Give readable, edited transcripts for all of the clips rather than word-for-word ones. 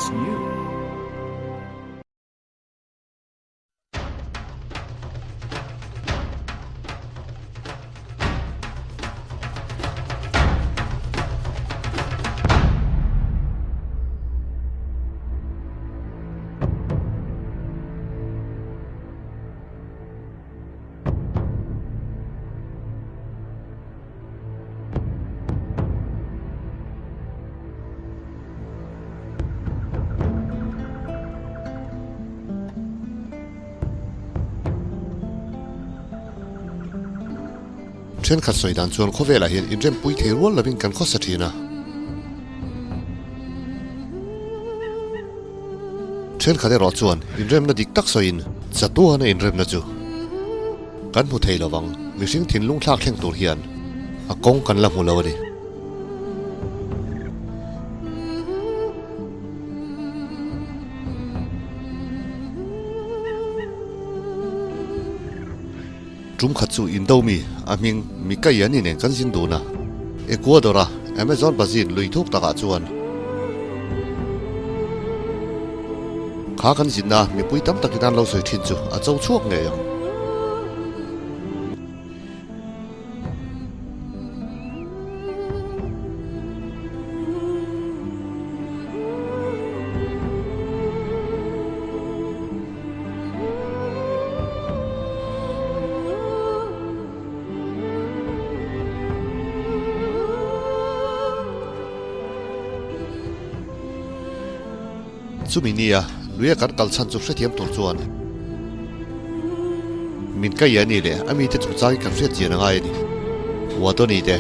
It's new. Thenkhat sawi dan chuan khawvelah hian inrempui thei rual lovin kan khawsa thin a. Thenkhat erawh chuan inremna dik tak sawiin chatuana inremna chu kan hmu thei lovang. Mihring thinlung thlak thleng tur hian a kawng kan la hmu lo a ni. Tum khat chu Indo mi a hming Mikayani nen kan zin dun a. Ecuador-a Amazon Basin lui thuk takah chuan kha kan zinna mipui tam takin an lo sawi thin chu a cho chhuak ngei ang. Chumi nia luia kan kal chhan chu hrethiam tur chuan min ka ia ni leh a mite chungchangin kan hriat chian a ngai a ni. Wadoni te.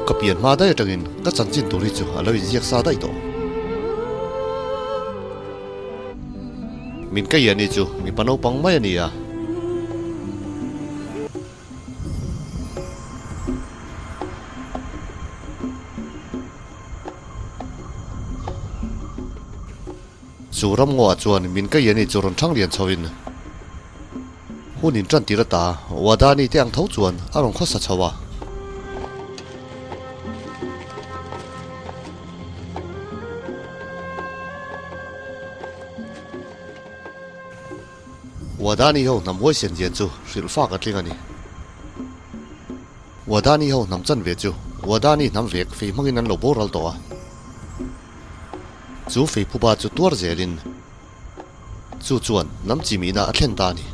Ka pian hma daih atangin ka chanchin tur hi chu a lo inziak sa daih tawh. Min ka ia ni chu mipa naupang mai a ni a. Chu ramngaw ah chuan min ka iani chu rawn thang lian chho in hun in tan tir ata Wadani te ang tho chuan a rawn khawsa chho a. Wadani ho hnam huaisen zian chu hrilh fak a tling a ni. Wadani ho hnam chan ve chu Wadani hnam vek fei hmangin an lo boral tawh a. Chu fei phuba chu tuar zelin chu chuan hnam chimihna a thlen ta a ni.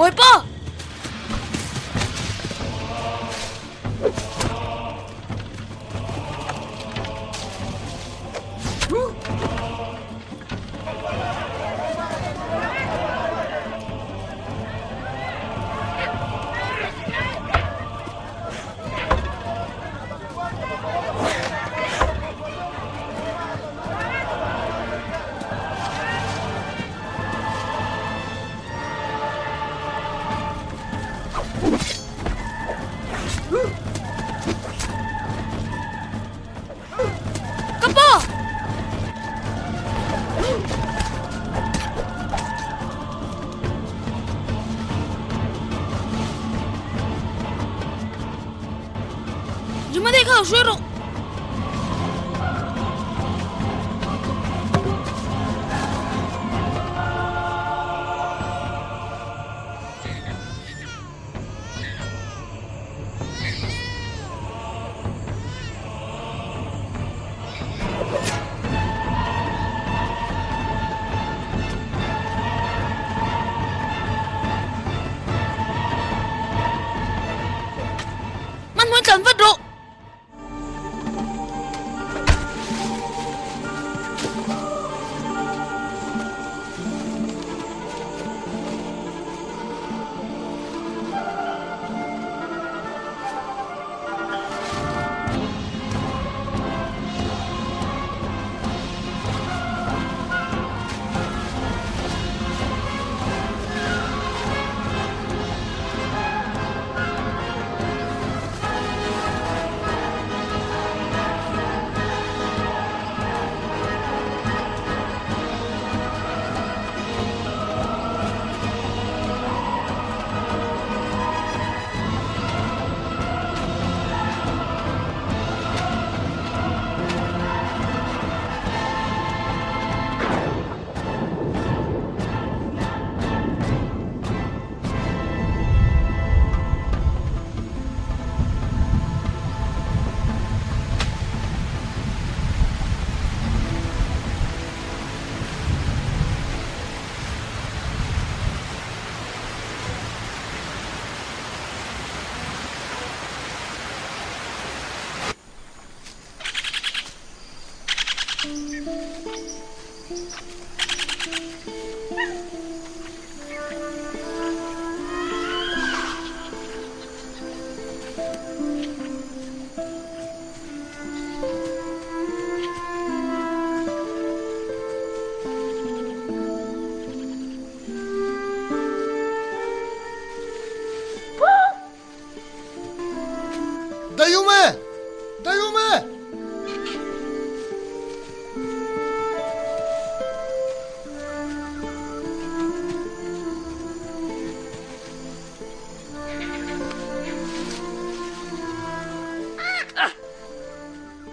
Mawipa! Ka pa! Jumade kha lo hruai rawh. Dayume! Dayume!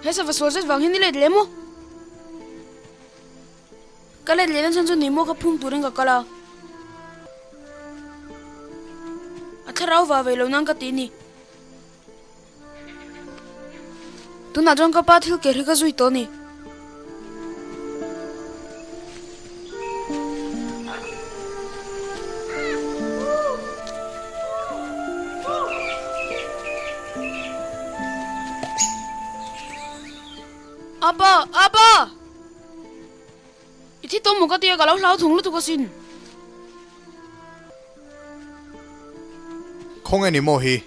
He sava sual zet vang hian i let leh maw? Ka let leh nachhan chu ni maw ka phum turin ka kal a. A thlarau va ve lo nan ka ti ni. Tunah chuan ka pa thil ker hi ka zui tawh a ni. Apa! Apa! I thi tawh maw ka ti a, ka lo hlau thung lutuk asin. Khawnge ni maw hi?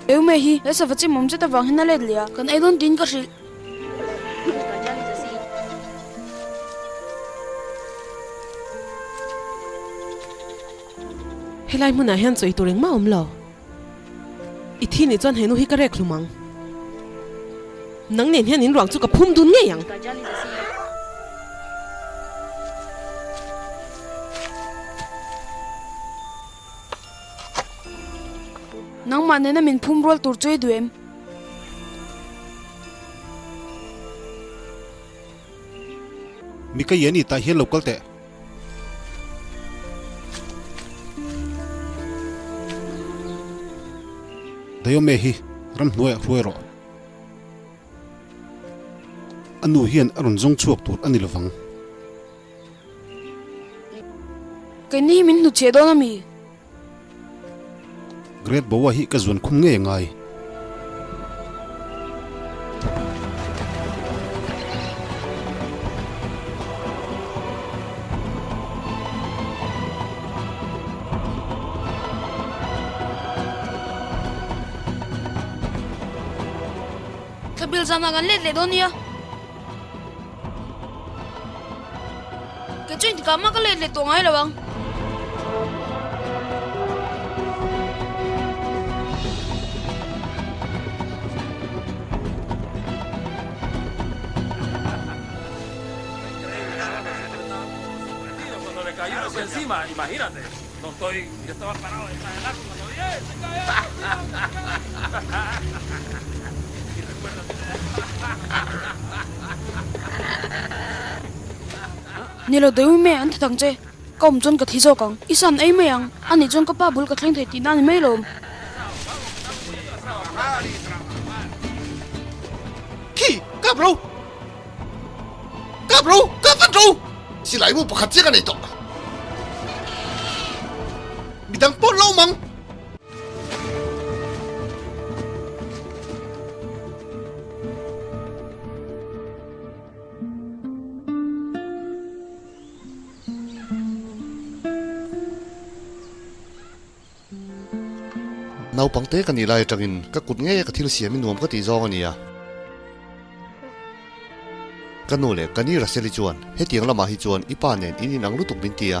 Eume hi he sava chimawm zet avang hian a let leh a, kan ei dawn tiin ka hrilh. Helai hmunah hian chawi tur engmah a awm lo. I thi nih chuan he nu hi ka rek hlum ang. Nang nen hian in ruang chu ka phum dun ngei ang. Nangmah nena min phum rual tur chu i duh em? Mi ka i a ni tah hian lo kal teh. Dayome hi ramhnuaiah hruai rawh. A nu hian a rawn zawng chhuak tur a ni lovang. Keini hi min hnutchhiah dawn a mi? Great Boa hi ka zuan khum ngei a ngai. Thlabil zanah kan let leh dawn nia. Kei chu intikah mah ka let leh tawh ngai lo ang. Ni lo deuh mai an ti tang che, ka awm chuan ka thi zawk ang, i san ei mai ang, ani chuan ka pa bul ka thleng thei tihna a ni mai lawm. Khi, kap ro! Kap ro! Kap vat ro! Silai mu pakhat chiah ka nei tawh. Midang pawh an lo awm ang. Naupang te ka nih lai atangin ka kut ngei a ka thil siam hi nuam ka tih zawng a ni a. Ka nu leh ka ni Raseli chuan hetiang lamah hi chuan i pa nen in inang lutuk min ti a.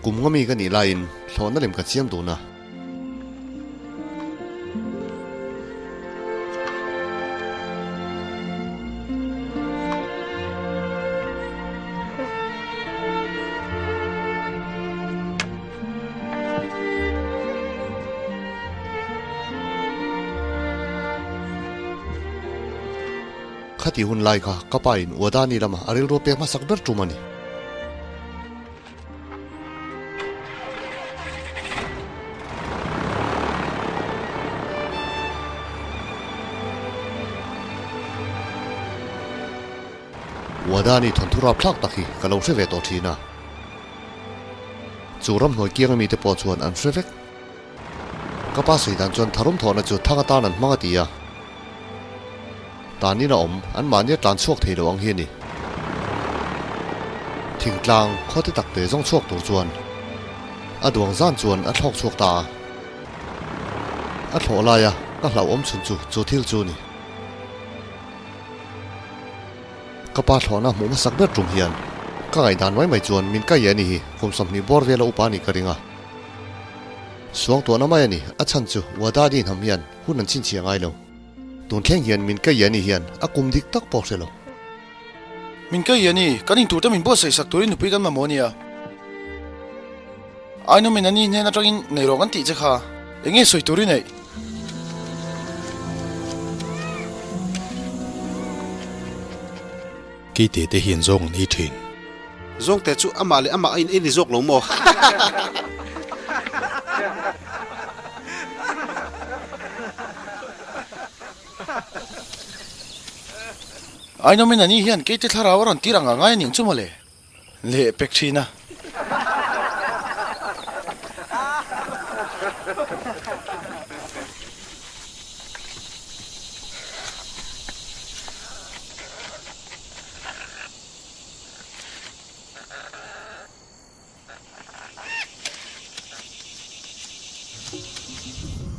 Kum nga mi ka nih laiin thlawhna lem ka chiam dun a. Khati hun lai kha ka pa in Uadani lama a rilru a pek hmasak ber tum a ni. Wadani thawnthu rapthlak tak hi ka lo hre ve tawh thin a. Chu ramhnuai kianga mite pawh chuan an hre vek. Ka pa sawi dan chuan tharum thawhna chu thang atan an hmang a ti a. Tanin a awm, anmahnia tlan chhuak thei lo ang hi a ni. Thingtlang khaw te tak te zawng chhuak tur chuan a duang zan chuan a thlawk chhuak ta a. A thlawh laia ka hlauhawm chhun chu chu thil chu a ni. Ka pa thlawhna hmuh hmasak ber tum hian ka ngaihdan mai mai chuan min kai a ni hi kum 20 bawr vela upa a nih ka ring a. Suangtuahna mai a ni, a chhan chu Wadadi hnam hian hun an chhinchhiah ngai lo. Tun thleng hian min kai a ni hian a kum dik tak pawh hre lo. Min kai a ni, kan intur te min buatsaih sak turin nupui kan mamawh a nia. Ainu min a ni hnen atangin nei rawh kan tih che kha, eng nge sawi tur i neih? Keite te hian zawng an ei thin. Zawngte chu amah leh amah a in ei ni zawk lo maw? Ainu min a ni hian keite thlarau a rawn tir ang a ngai a ning chu mawle. Leh pek thin a.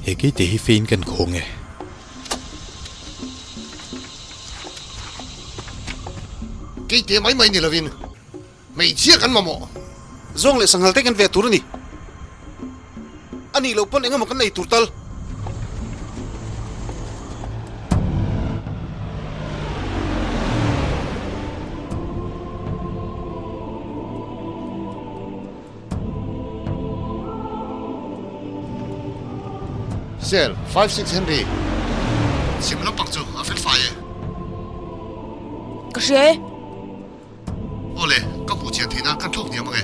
He keite hi fein kan khawng e. Keite mai mai ni lovin hmeichhia kan mamawh. Zawng leh sanghal te kan ve tur a ni. A nih loh pawn engemaw kan ei tur tal. Cell 56 Henry chhim lampang chu a fel fai e. Ka hria e. Awle, ka hmuh chian theih nan kan thlawk hniam ang e.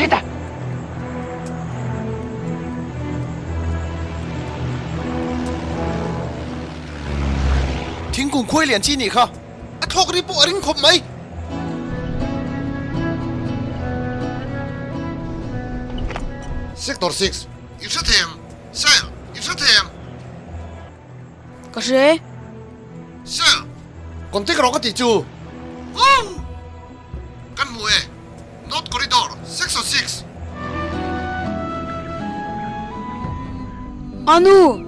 Kita! Thingkung khuai lian chi nih kha. A thlawk ri pawh a ring khawp mai. Sector 6, i hre them. Sir, i hre them. Ka hre e. Sir, contact rawh ka tih chu. Woo! Kan hmu e. North Corridor, Section 6. Anu!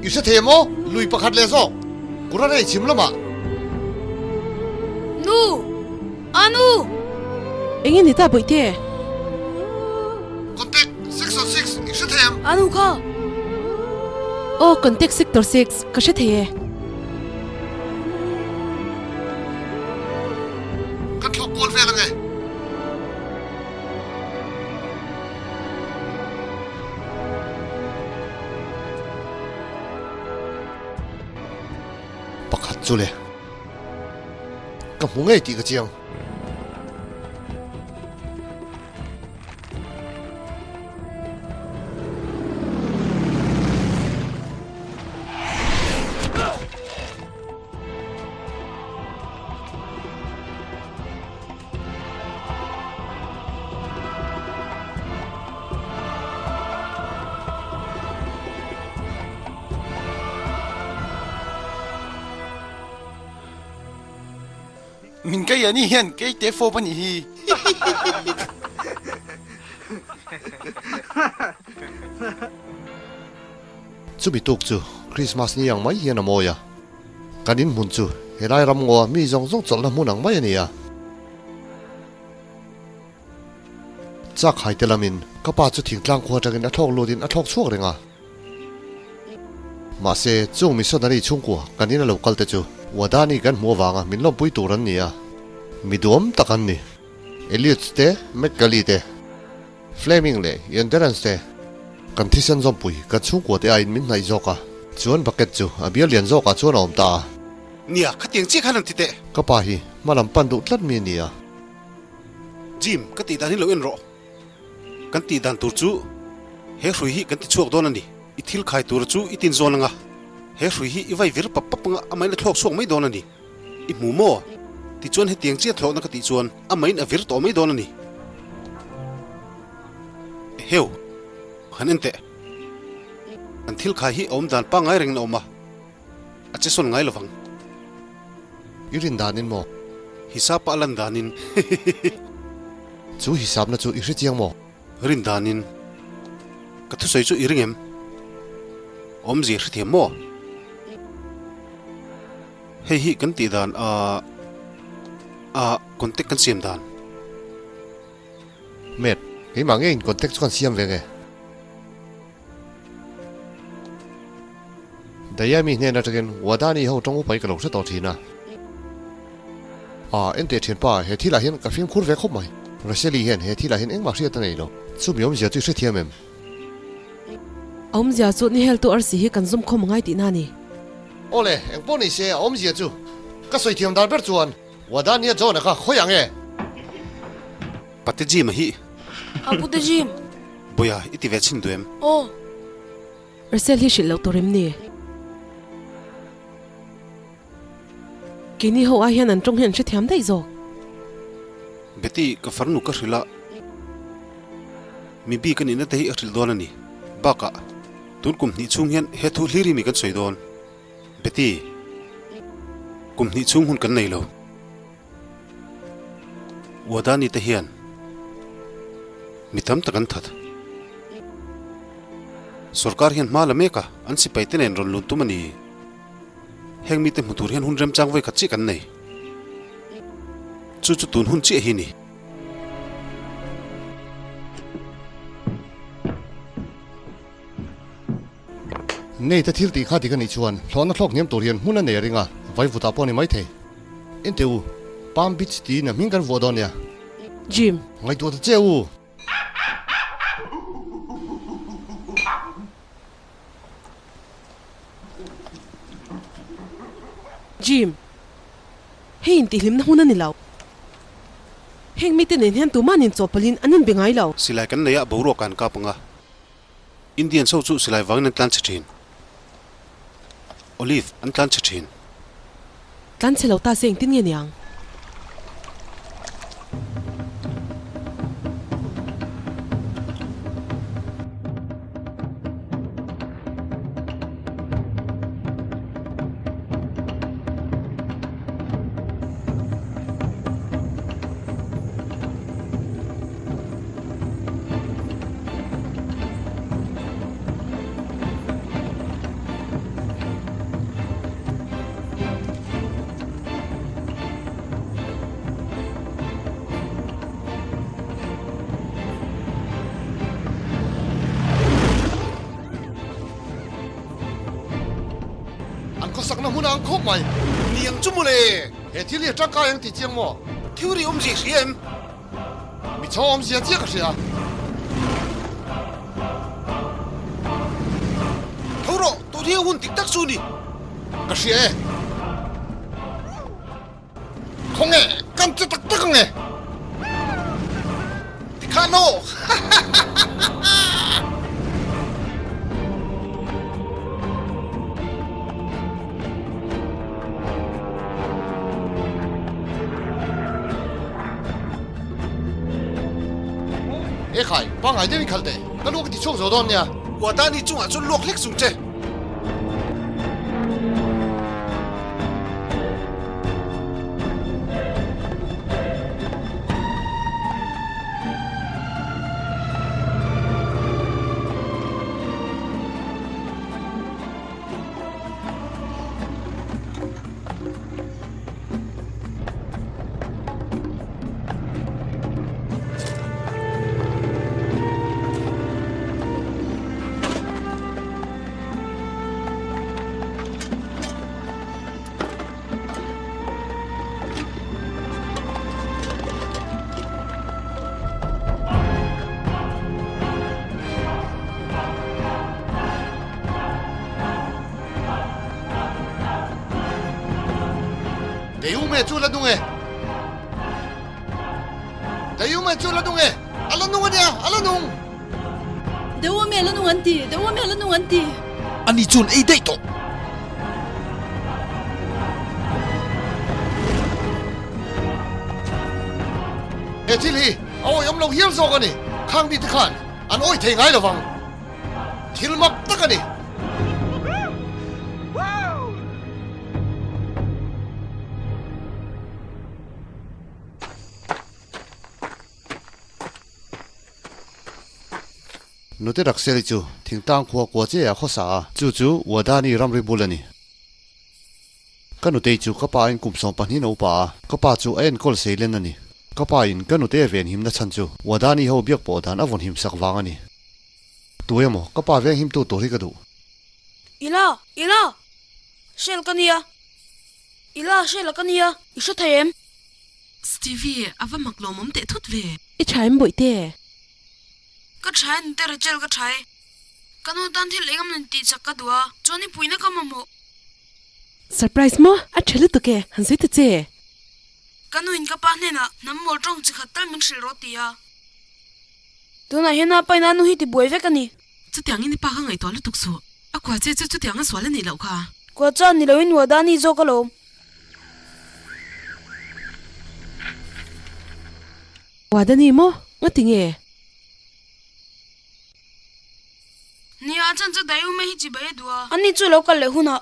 I hre thei maw? Lui pakhat leh zawk. Kurarei chhim lamah. Nu! Anu! Enge ni ta Bawihte? Contact Section 6 i hre thei em? Anu kha! Aw, Contact Sector 6, ka hre thei e. Kan thlawk kual vel ange. Pakhat chu le. Ka hmu ngei tih ka chiang. Min kai a ni hian kei te fawp a nih hi. Chumi tuk chu Krismas ni ang mai hian a mawi a, kan inhmun chu helai ramngaw a mi zawng zawng chawlhna hmun ang mai a ni a. Chak hai te lamin ka pa chu thingtlang khua atangin a thlawk lutin a thlawk chhuak reng a. Mahse, chung missionary chhungkua kan in a lo kal te chu Wadani kan hmuh avanga min lawmpui tur an ni a, mi duam tak an ni. Eliot te, McGully te, Fleming leh Yenderance te kan thisen zawmpui kan chhungkua te aiin min hnaih zawk a, chuan bucket chu a bial lian zawkah chuan a awm ta a. Nia, khatiang chiah khan an ti teh. Ka pa hi hma lam pan duh tlat mi a ni a. Jim, ka tih dan hi lo en rawh. Kan tih dan tur chu he hrui hi kan ti chhuak dawn a ni. I thil khai tura chu i tin zawn anga, he hrui hi i vai vir pap pap anga a main a thlawk chhuak mai dawn a ni. I hmu maw? Tichuan hetiang chiah thlawhna ka tih chuan a main a vir tawh mai dawn a ni. Eheu, han en teh. Kan thil khai hi a awm dan pangngai rengin a awm a, a che sawn ngai lovang. I rin danin maw? Hisapa a lan danin. Chu hisapna chu i hre chiang maw? Rin danin. Ka thusawi chu i ring em? Awmzia hrethiam maw? Hei hi kan tih dan a a contact kan siam dan. Mate, keimah ngeiin contact chu kan siam ve nge? Dayami hnen atangin Wadani ho tawng upa hi ka lo hre tawh thin a. Ah, enteh thianpa, he thilah hian ka fimkhur ve khawp mai. Rachel-i hian he thilah hian engmah hriat a nei lo. Chumi awmzia chu i hrethiam em? Awmzia chu ni heltu arsi hi kan zum khawm angai tihna a ni. Awle, engpawh ni se a awmzia chu ka sawi thiam dan ber chuan Wadania John-a kha khawi ang e? Pate Jim-a hi. A pute Jim. Bawia, i ti ve chhin duh em? Aw. Rachel hi hrilh loh tur em ni? Keini ho ai hian an tawng hi an hrethiam daih zawk. Betty, ka farnu ka hrilh a, mi bik a nihna te hi a hrilh dawn a ni. Bakah, tun kum hnih chhung hian he thu hlir hi mi kan sawi dawn. Betty, kum hnih chhung hun kan nei lo. Wadani te hian mi tam tak an that. Sorkar hian hma la mek a, an sipai te nen rawn lun tum a ni. Heng mite hmu tur hian hun remchang vawi khat chiah kan nei. Chu chu tun hun chiah hi ni. Nei te thil tih kha dik a nih chuan hlawhna thlawk hniam tur hian hmun a nei a ring a, vaivutah pawh a ni maithei. Enteh u, Palm Beach tiin a hming kan vuah dawn nia. Jim. Ngaihtuah ta che u. Jim, hei intihhlimna hun a ni lo. Heng mite nen hian tuma'n inchawhpalhin an inbe ngai lo. Silai kan nei a, boruak an kap ang a. Indians ho chu silai vangin an tlan chhe thin. Olive an tlan chhe thin. Tlan chhe lo ta se engtin nge niang? An khawsakna hmun a ang khawp mai. Niang chu mawle! He thil hi a tangkai ang tih chiang maw? Theory awmzia hria em? Mi chho awmzia chiah ka hria. Tho rawh, tun hi a hun dik tak chu ni. Ka hria e. Khawnge, kan che tak tak ang e. Tikhan aw! E khai, pangngai deuhin khalh teh, ka luak ti chhuak zo dawn nia. Wadani chungah chuan luak hlek chung che. Deume chu la nung e. Deume chu la nung e. A la nung a nia, a la nung. Deume a la nung an ti, Deume a la nung an ti. Ani chuan ei daih tawh. He thil hi a awihawm lo hial zawk a ni. Khang mite khan an awih thei ngai lovang. Thil mak tak a ni. Nute Rakseli chu thingtlang khua kua che a khawsa a, chu chu Wadani ramri bul a ni. Ka nutei chu ka pa in kum 12 a upa a, ka pa chu a enkawl seilen a ni. Ka pa in ka nute ven himna chhan chu Wadani ho biak pawh dan a vawn him sak vang a ni. Tu emaw ka pa veng himtu tur hi ka duh. Ila! Ila! Shell ka nia. Ila Shell ka nia, i hre thei em? Stevie, a va mak lawmawm teh thut ve. I tha em bawihte? Ka tha e nute Rachel ka tha e. Ka nu tan thil engam nen tih chak ka duh a, chuan i puihna ka mamawh. Surprise maw? A tha lutuk e, han sawi ta che. Ka nu in ka pa hnenah hnam mawl tawng chi khat tal min hrilh rawh ti a. Tunah hian a paina nu hi ti buai vek a ni. Chutiang in i pa kha ngaihtuah lutuk suh. A kua che chu chutiang a sual a nih loh kha. Kua chuan ni loin Wadani zawk alawm. Wadani maw? Ngati nge? Nia, a chan chu Daiume hi chibai a duh a. Ani chu lo kal leh hunah.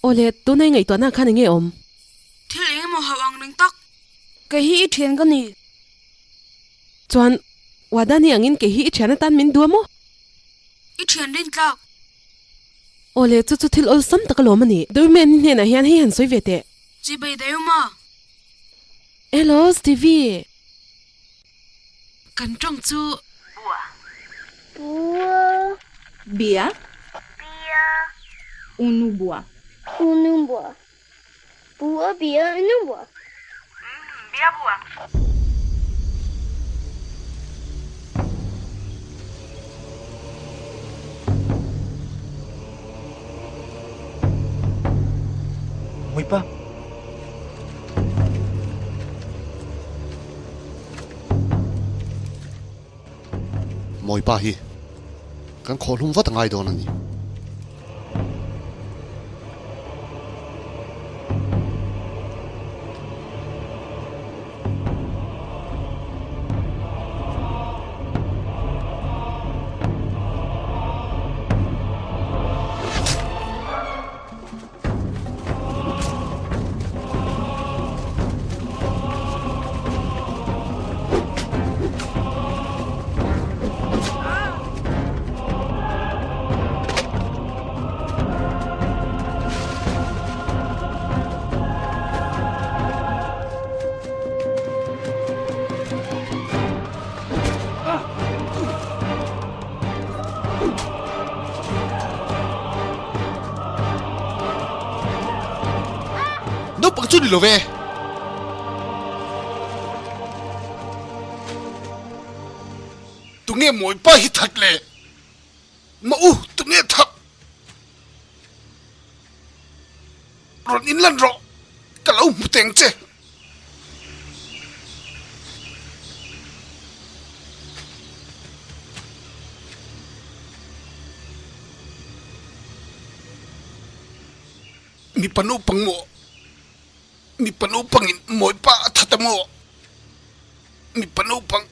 Awle, tuna i ngaihtuahna khan enge awm? Thil eng emaw hauh ang reng tak. Kei hi i thian ka ni. Chuan, Wadani angin kei hi i thian atan min duh a maw? I thian rin tlak. Awle, chu chu thil awlsam tak alawm a ni. Deumen i hnenah hian hei han sawi ve teh. Chibai Dayuma. Hello, Stevie. Kan tawng chu. Bua. Bua. Bia. Bia. Unubua. Unubua. Bua bia unubua. Bia bua. Muipa. Mawipa hi kan khawhlum vat a ngai dawn a ni. Naupang chu ni lo ve. Tunge Mawipa hi that le? Ma u, tunge that? Rawn inlan rawh, ka lo hmu teng che. Mipa naupang maw? Mipa naupangin Mawipa a that a maw? Mipa naupang.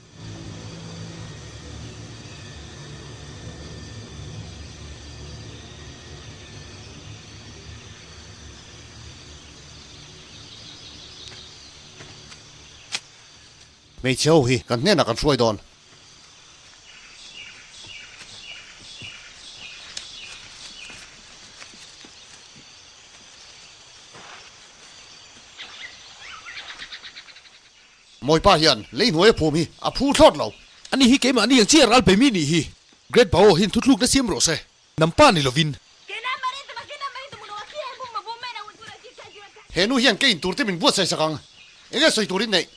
Hmeichhe ho hi kan hnenah kan hruai dawn. Mawipa hian lei hnuai a phum hi a phu thlawt lo. Ani hi keimahni ang chiah ral pe mi nih hi. Great Bao hian thuthlukna siam rawh se. Nampa ni lovin. He nu hian ke in tur te min buatsaih sak ang. Enge sawi turin neih?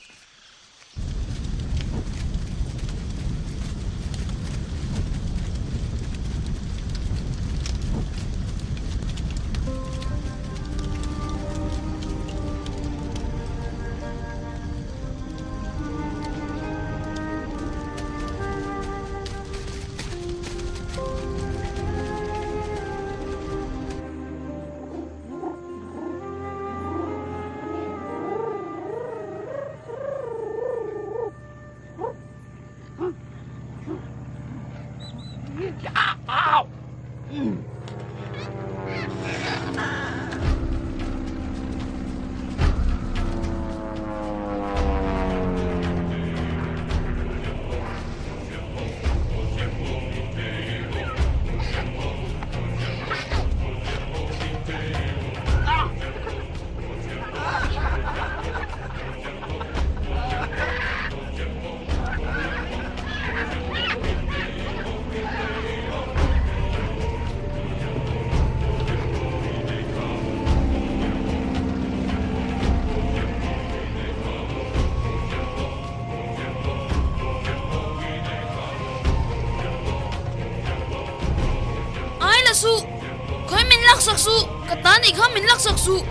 laksak suh! Ka ta nih kha min laksak suh!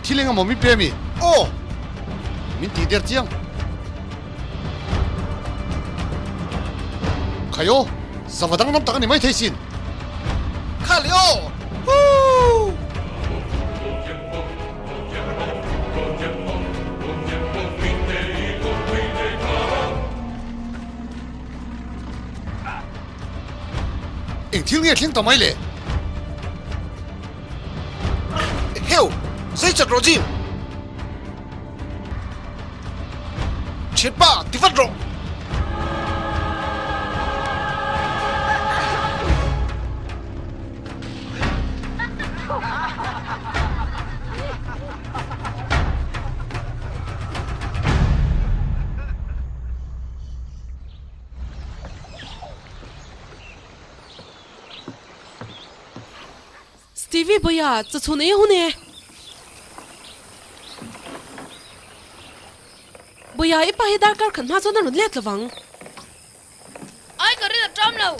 Thil engemaw min pe a mi? Aw! Min tih der chiang. Khai aw! Sava danglam tak a ni maithei sin. Kha le aw! Huu! Eng thil nge thleng ta mai le? Heu! Zei chat rawh Jim! Thianpa, ti vat rawh! Stevie Boya, chaw chhun ei a hun e. Boya, i pa hi darkar khat hma chuan a rawn let lovang. Ai ka rin a ṭam lo.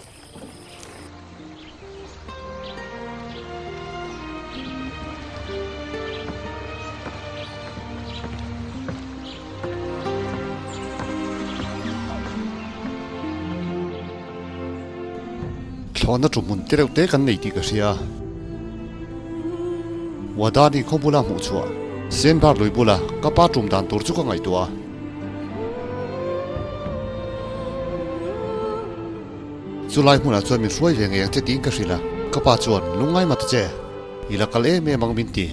Thlawhna ṭu hmun te reuh te kan nei tih ka hria. Wadani khaw bula hmuh chhuah Senbar lui bula ka pa ṭum dan tur chu ka ngaihtuah a. Chulai hmunah chuan min hruai ve ngei ang che tiin ka hrilh a, ka pa chuan lungngai mat che, i la kal em em ang min ti.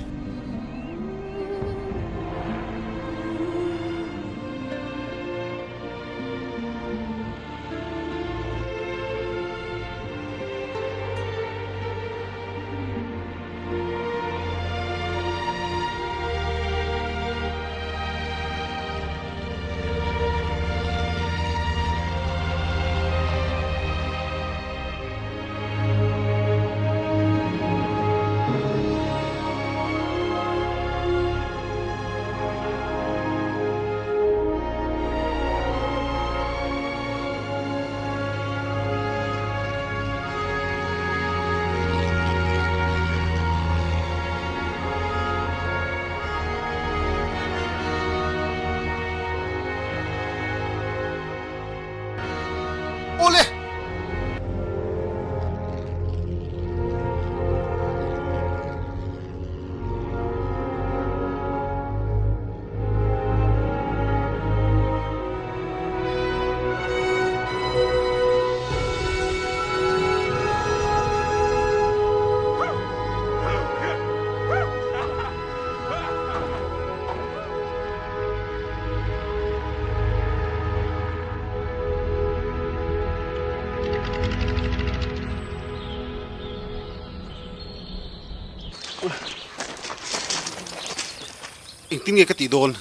Awle! Engtin nge ka tih dawn?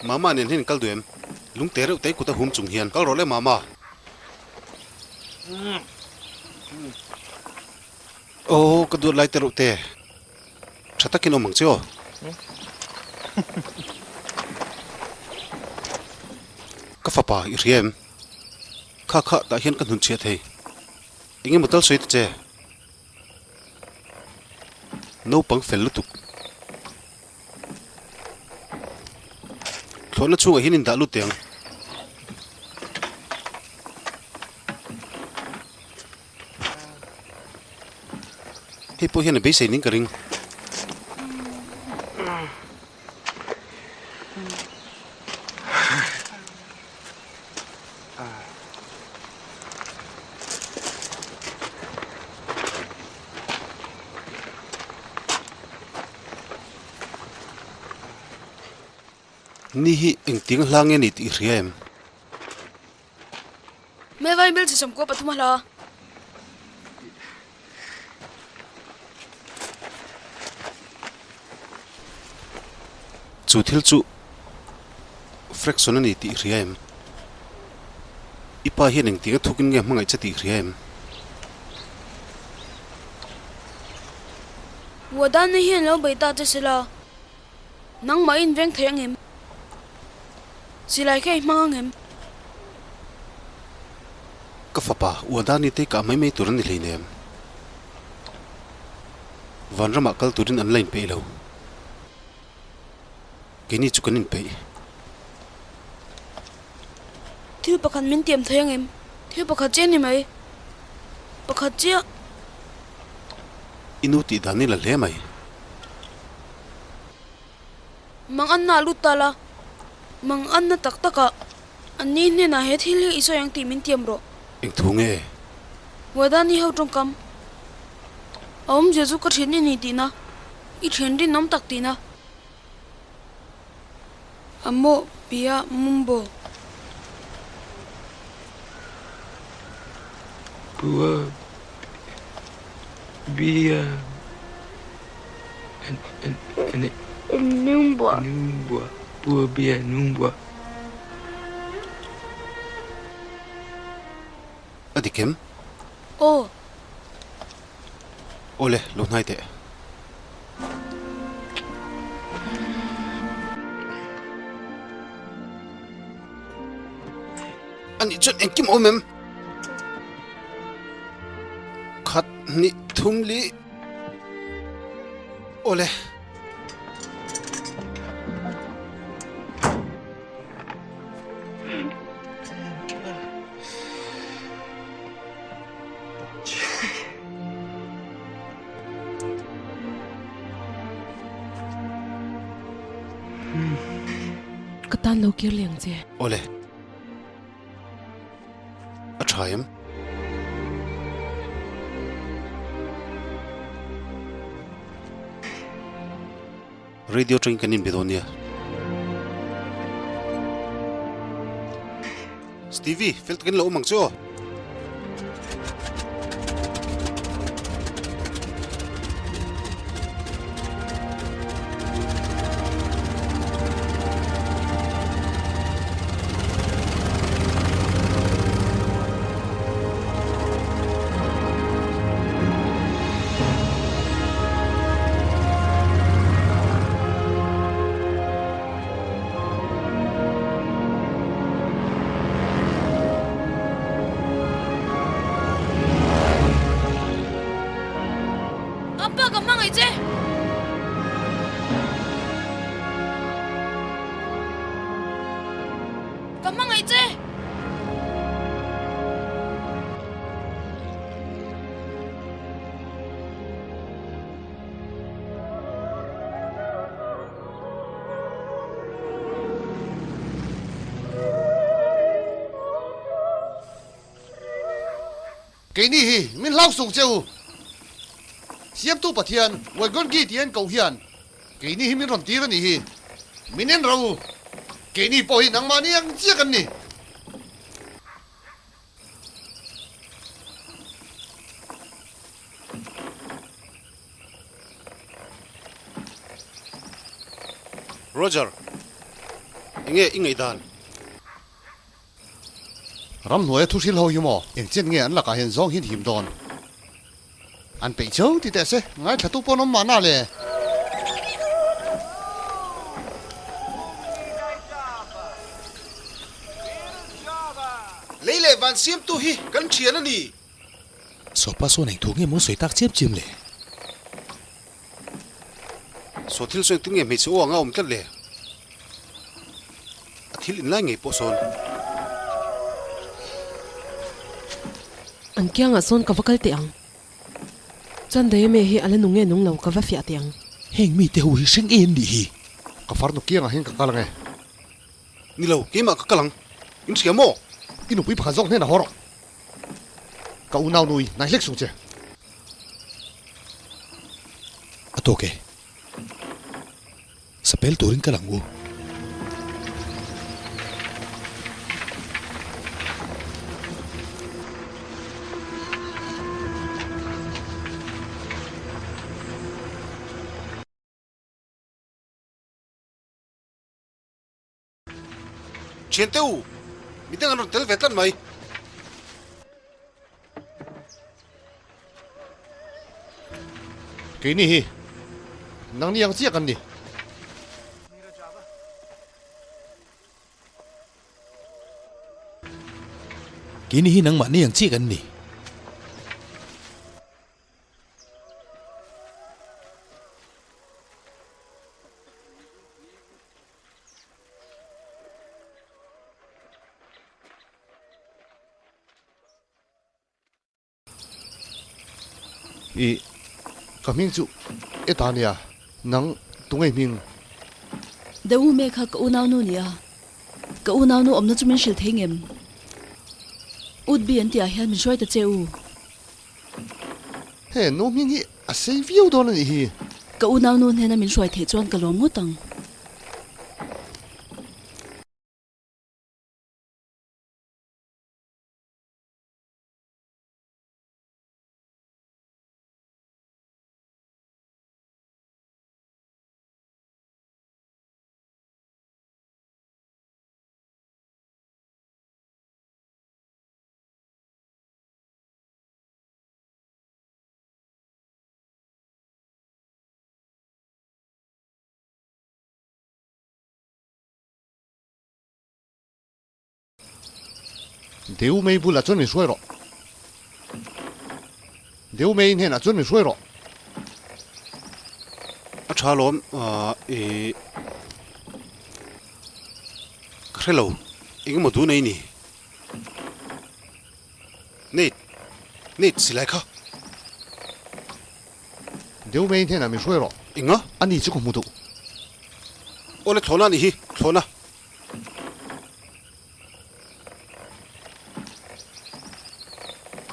Mama nen hian kal duh em? Lungte reuh te kut a hum chung hian kal rawh le Mama. Aw ka duat lai te reuh te. Tha takin awm ang che aw. Ka fapa i hria em? Kha kha tah hian ka hnun chhiah thei. Eng emaw tal sawi ta che. Naupang fel lutuk. Thlawhna chhungah hian indah lut teh ang. Hei pawh hian a beisei ning ka ring. Ni hi engtin hla nge ni tih i hria em? Mevai mil chi sawmkua pathum a hla. Chu thil chu fraction a ni tih i hria em? I pa hian engtiang a thukin nge hmangaih che tih hria em? Wadani hian lo bei ta che sela, nangmah in veng thei angem? Silai kha i hmang angem? Ka fapa, Wadani te kah mai mai tur an ni hleinem. Vanramah kal turin an la inpeih lo. Keini chu kan inpeih. Thil pakhat min tiam thei angem? Thil pakhat chiah ni mai. Pakhat chiah. I nu tih dan i la hle mai. Mang Anna a lut ta la. Mang Anna tak takah an ni hnenah he thil hi i sawi ang tih min tiam rawh. Eng thu nge? Wadani ho tawngkam. A awmzia chu ka thian i ni tihna. I thian rinawm tak tihna. Amo Pia Mumbo. Bua Bia Numbua. Numbua Bua Bia Numbua. A dik em? Aw. Awle, lo hnai teh. Anih chuan engkim a awm em? Khat hnih thum li. Awle. Ka tan lo kir leh ang che. Awle. A tha em? Radio atangin kan inbe dawn nia. Stevie, fel takin lo awm ang che aw. Apa ka hmangaih che! Ka hmangaih che! Keini hi min hlau sung che u. Siamtu Pathian Wagongi tih an koh hian keini hi min rawn tir a nih hi. Min en ro u. Keini pawh hi nangmahni ang chiah kan ni. Roger, enge i ngaihdan? Ramhnuaia thu hrilh ho hi maw engchen nge an lakah hian zawng hian him dawn? An peih cheu ti teh se, ngaithlatu pawh an awm mahna le. Lei leh van siamtu hi kan thian a ni. Sopa sawn eng thu nge maw sawi tak chiam chiam le? Saw thil sawi engtin nge hmeichhe aw anga awm tlat le? A thil inlai ngei pawh sawn. An kiangah sawn ka va kal teh ang. Chuan Dayame hi a la nung nge nung lo ka va fiah teh ang. Heng mite ho hi hreng em nih hi? Ka farnu kiangah hian ka kal ang e. Ni lo, keimah ka kal ang. In hria maw? I nupui pakhat zawk hnenah haw rawh. Ka unau nui nai hlek sung che. A tawk e. Sapel turin kal ang u. Thiante u, midang an rawn tel ve tlat mai. Keini hi nangni ang chiah kan ni. Keini hi nangmahni ang chiah kan ni. I ka hming chu Eta nia, nang tunge hming? Deume kha ka unaunu nia, ka unaunu awmna chu min hrilh thei ngem? Utbi an tihah hian min hruai ta che u. He nu hming hi a sei viau dawn a nih hi. Ka unaunu hnena min hruai theih chuan ka lawm ngawt ang. Deu mei bulah chuan min hruai rawh. Deu mei hnenah chuan min hruai rawh. A tha lawm i ka hre lo eng emaw dun ei ni. Nate, Nate silai kha. Deu mei hnenah min hruai rawh. Enga? Ani chu ka hmu duh. Awle thlawhna a nih hi, thlawhna.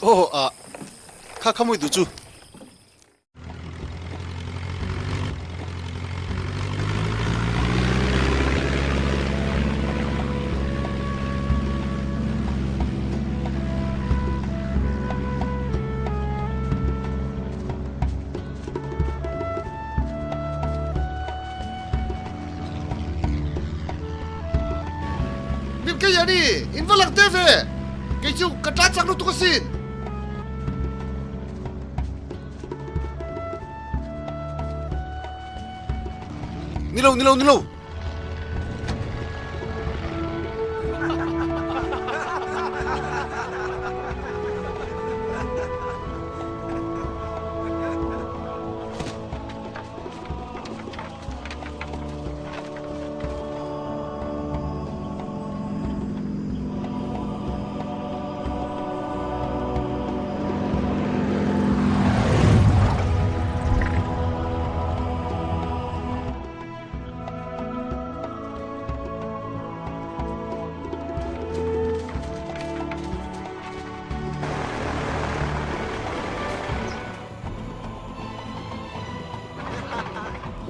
Aw ah kha kha mawi duh chu. Min kei a ni, in va lang te ve! Kei chu ka tan chak lutuk asin! Ni lo, ni lo, ni lo!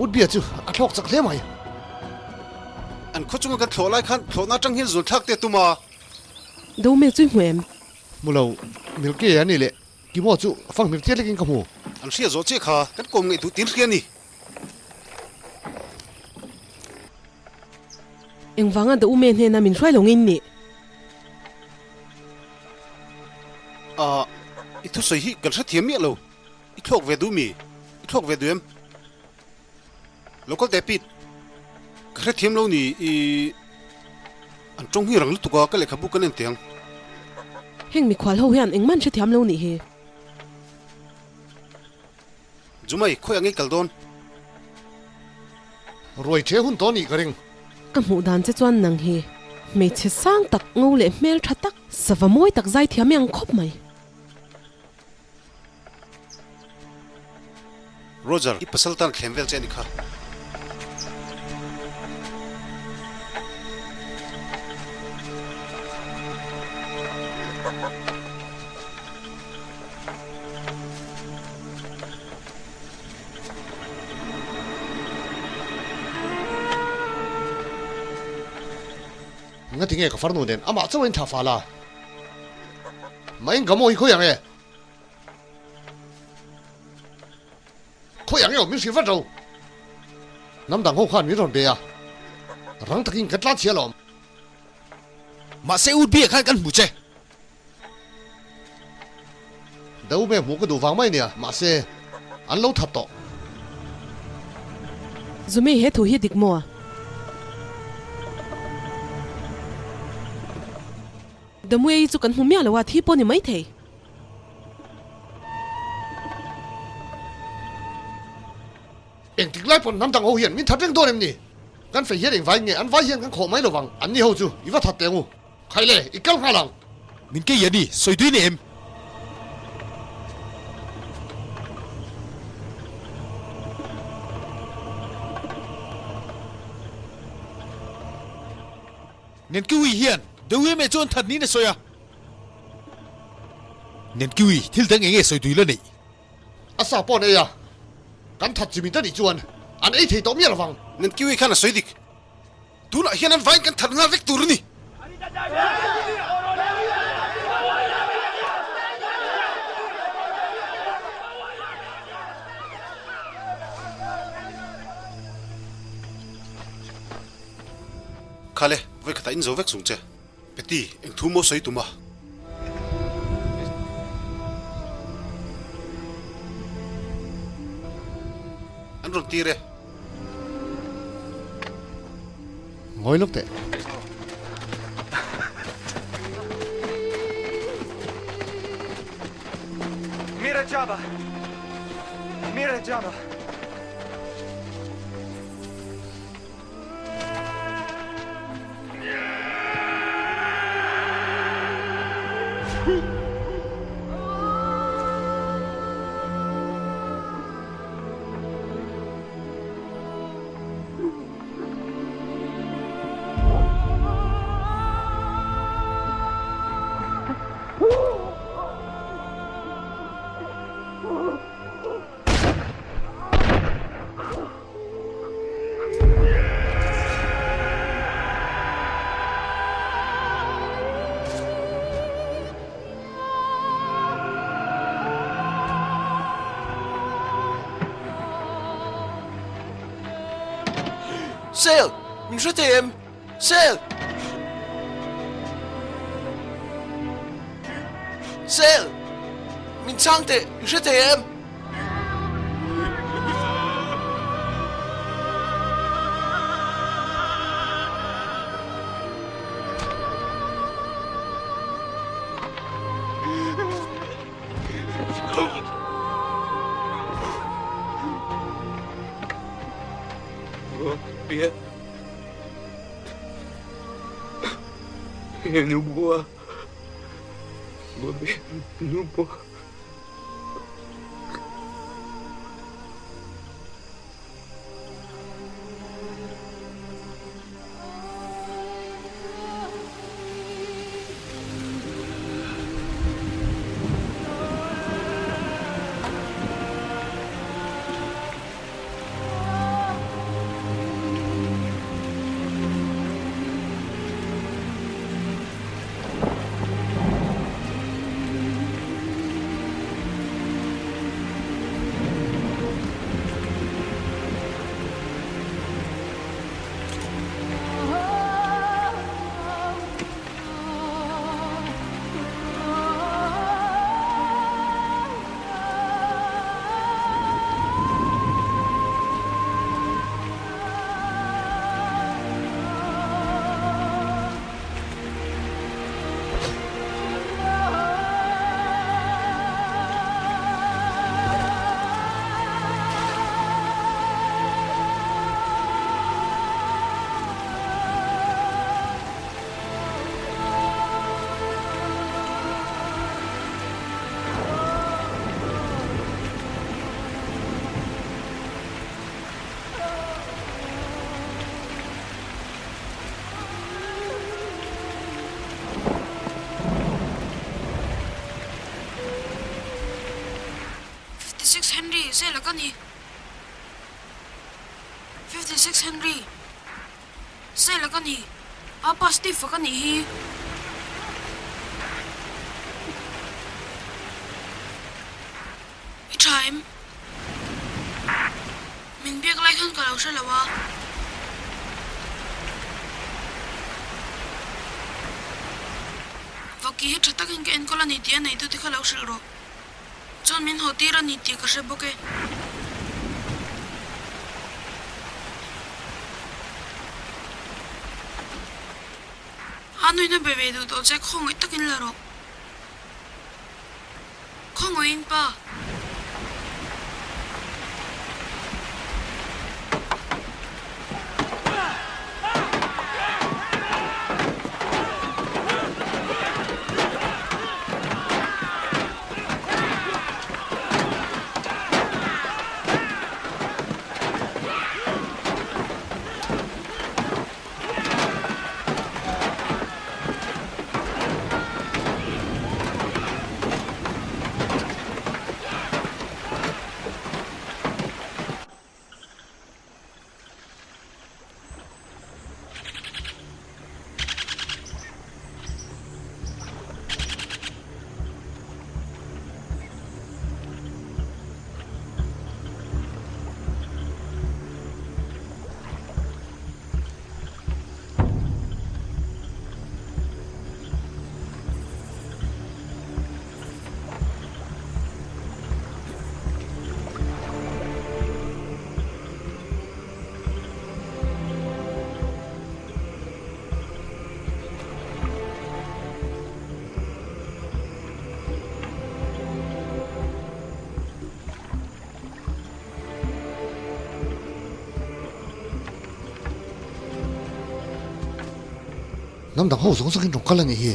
Utbia chu a thlawk chak hle mai. An khaw chunga kan thlawh lai khan thlawhna atang hian zul thlak te a tum a. Do mel chu i hmu em? Hmu lo, Milky a ni leh Kimo chu fanghmir chiat lekin ka hmu. An hria zawh chiah kha kan kawm ngaih duh tin hria ni. Engvanga Da Ume hnena min hruai lo ngei nih? Ah, i thusawi hi kan hrethiam miah lo. I thlawk ve duh mi? I thlawk ve duh em? Local te Pete, ka hrethiam lo ni i an tawng hi rang lutuk a, ka lehkhabu kan en teh ang. Heng mikhual ho hian engmah an hrethiam lo nih hi. Jumai, khawi ang i kal dawn? Ruai the hun tawh nih ka ring. Ka hmuh dan che chuan nang hi hmeichhe sang tak, ngo leh hmel tha tak, sava mawi tak zaithiam i ang khawp mai. Roger, i pasal tan thlem vel che a ni kha. Ngati nge ka farnu nen amah chauh a inthlah fal a? Mah eng ka maw hi khawi ang e? Khawi ang e aw min hrilh vat ro. Hnam dang ho khan min rawn be a, rang takin ka tlan chhia alawm. Mahse U Bia khan kan hmu che. Deume hmuh ka duh vang mai nia, mahse an lo that tawh. Zumi he thu hi dik maw? Damuei chu kan hmu miah lo a, thi pawh ni maithei. Engtik lai pawn hnam dang ho hian min that reng dawn em ni? Kan fei hian engvai nge an vai hian kan khawh mai lovang, an ni ho chu i va that teh ang u. Khai le, i kal nghal ang. Min kei a ni, sawi tui ni em? Nenkiwi hian Deuiame chuan that niin a sawi a. Nenkiwi, thil dang eng nge sawi tui la neih? A sa pawh an ei a, kan that chimit a nih chuan an ei thei tawh miah lovang. Nenkiwi khan a sawi dik. Tunah hian an vaiin kan that nghal vek tur a ni. Khale, vawi khatah in zo vek chung che. Peti, eng thu maw sawi tum a? An rawn tir e. Ngawi lawk teh. Mirajaba! Mirajaba! Sel! Min hre thei em? Sel! Sel! Min chhang teh, i hre thei em? 56 Henry, Zela ka ni. 56 Henry, Zela ka ni. Apa Steve-a ka nih hi. I tha em? Min biak lai khan ka lo hre lo a. Vaki hi tha takin ka enkawl a ni tih a neitute kha lo hrilh rawh. Chuan min haw tir a ni tih ka hre bawk e. Anuin a be ve duh tawh che khawngaih takin la rawh. Khawngaihin pa. Hnam dang ho zawng zawngin rawn kal a nih hi.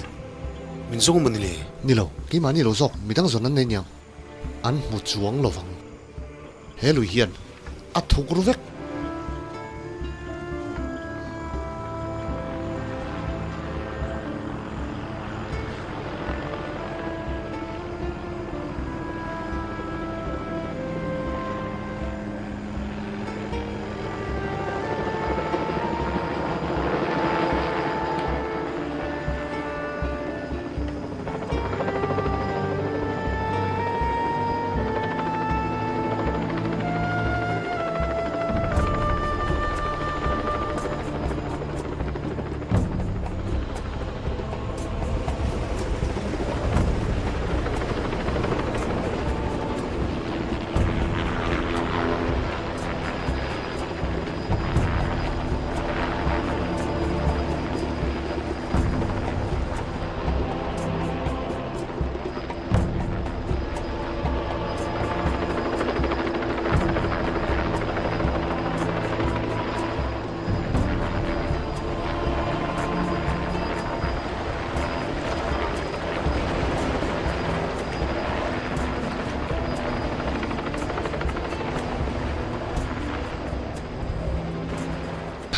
Min zawng maw ni le? Ni lo, keimah ni lo zawk, midang zawn an nei niang. An hmu chuang lo vang. He lui hian a thuk ru vek.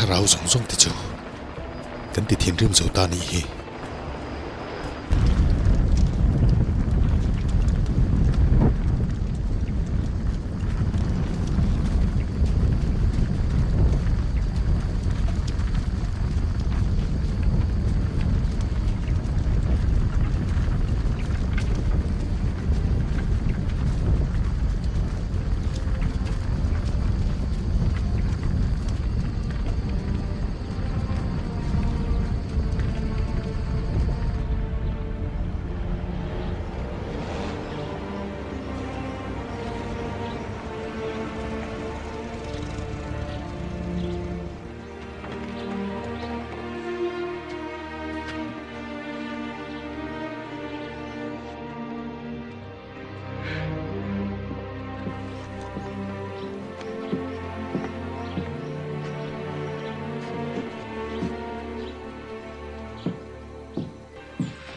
Thlarau zawng zawng te chu kan ti thinrim zo ta nih hi.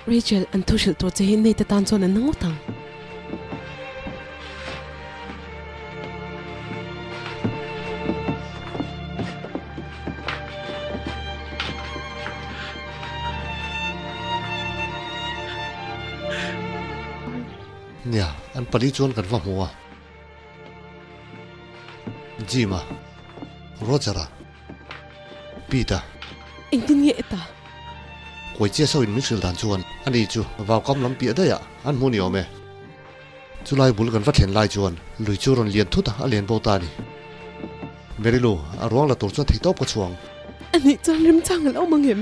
Rachel, an thu hrilh tur che hi Nate tan chuan an na ngawt ang. Nia, an pali chuan kan va hmu a. Jim-a, Roger-a, Pete-a. Engtin nge e ta? Kuai chiah sawiin min hrilh dan chuan ani chu vaukam lam piah daih ah an hmu ni awm e. Chulai bul kan va thlen lai chuan lui chu rawn lian thut a, a lian bo ta a ni. Merilu, a ruang la tur chuan theihtawp ka chhuang. Anih chuan remchang a lo awm ang em?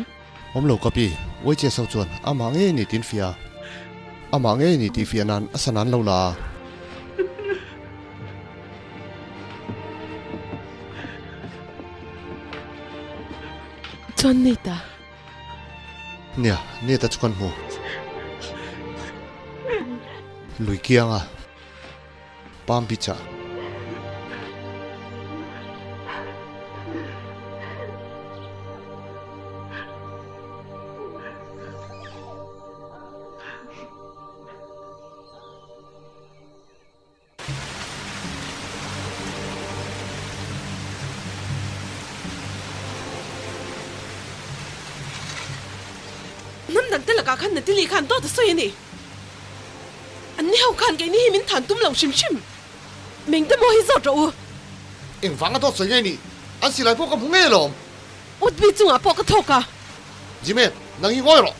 Awm lo ka pi, uai che so chuan amah ngei ni tin fiah a, amah ngei ni tih fiah nan a san an lo la a. Chuan nei ta. Nia, Neta chu kan hmu. Lui kianga Palm Beach ah. Hnam dangte lakah khan Natili khan dawt a sawi a ni. Anni ho khan keini hi min than tum lo hrim hrim. Mengte maw hi zawt rawh u. Engvanga dawt sawi ngei ni? An silai pawh ka hmu ngei alawm. Utbi chungah pawh ka thawk a. Jimmy, nang hi ngawi rawh.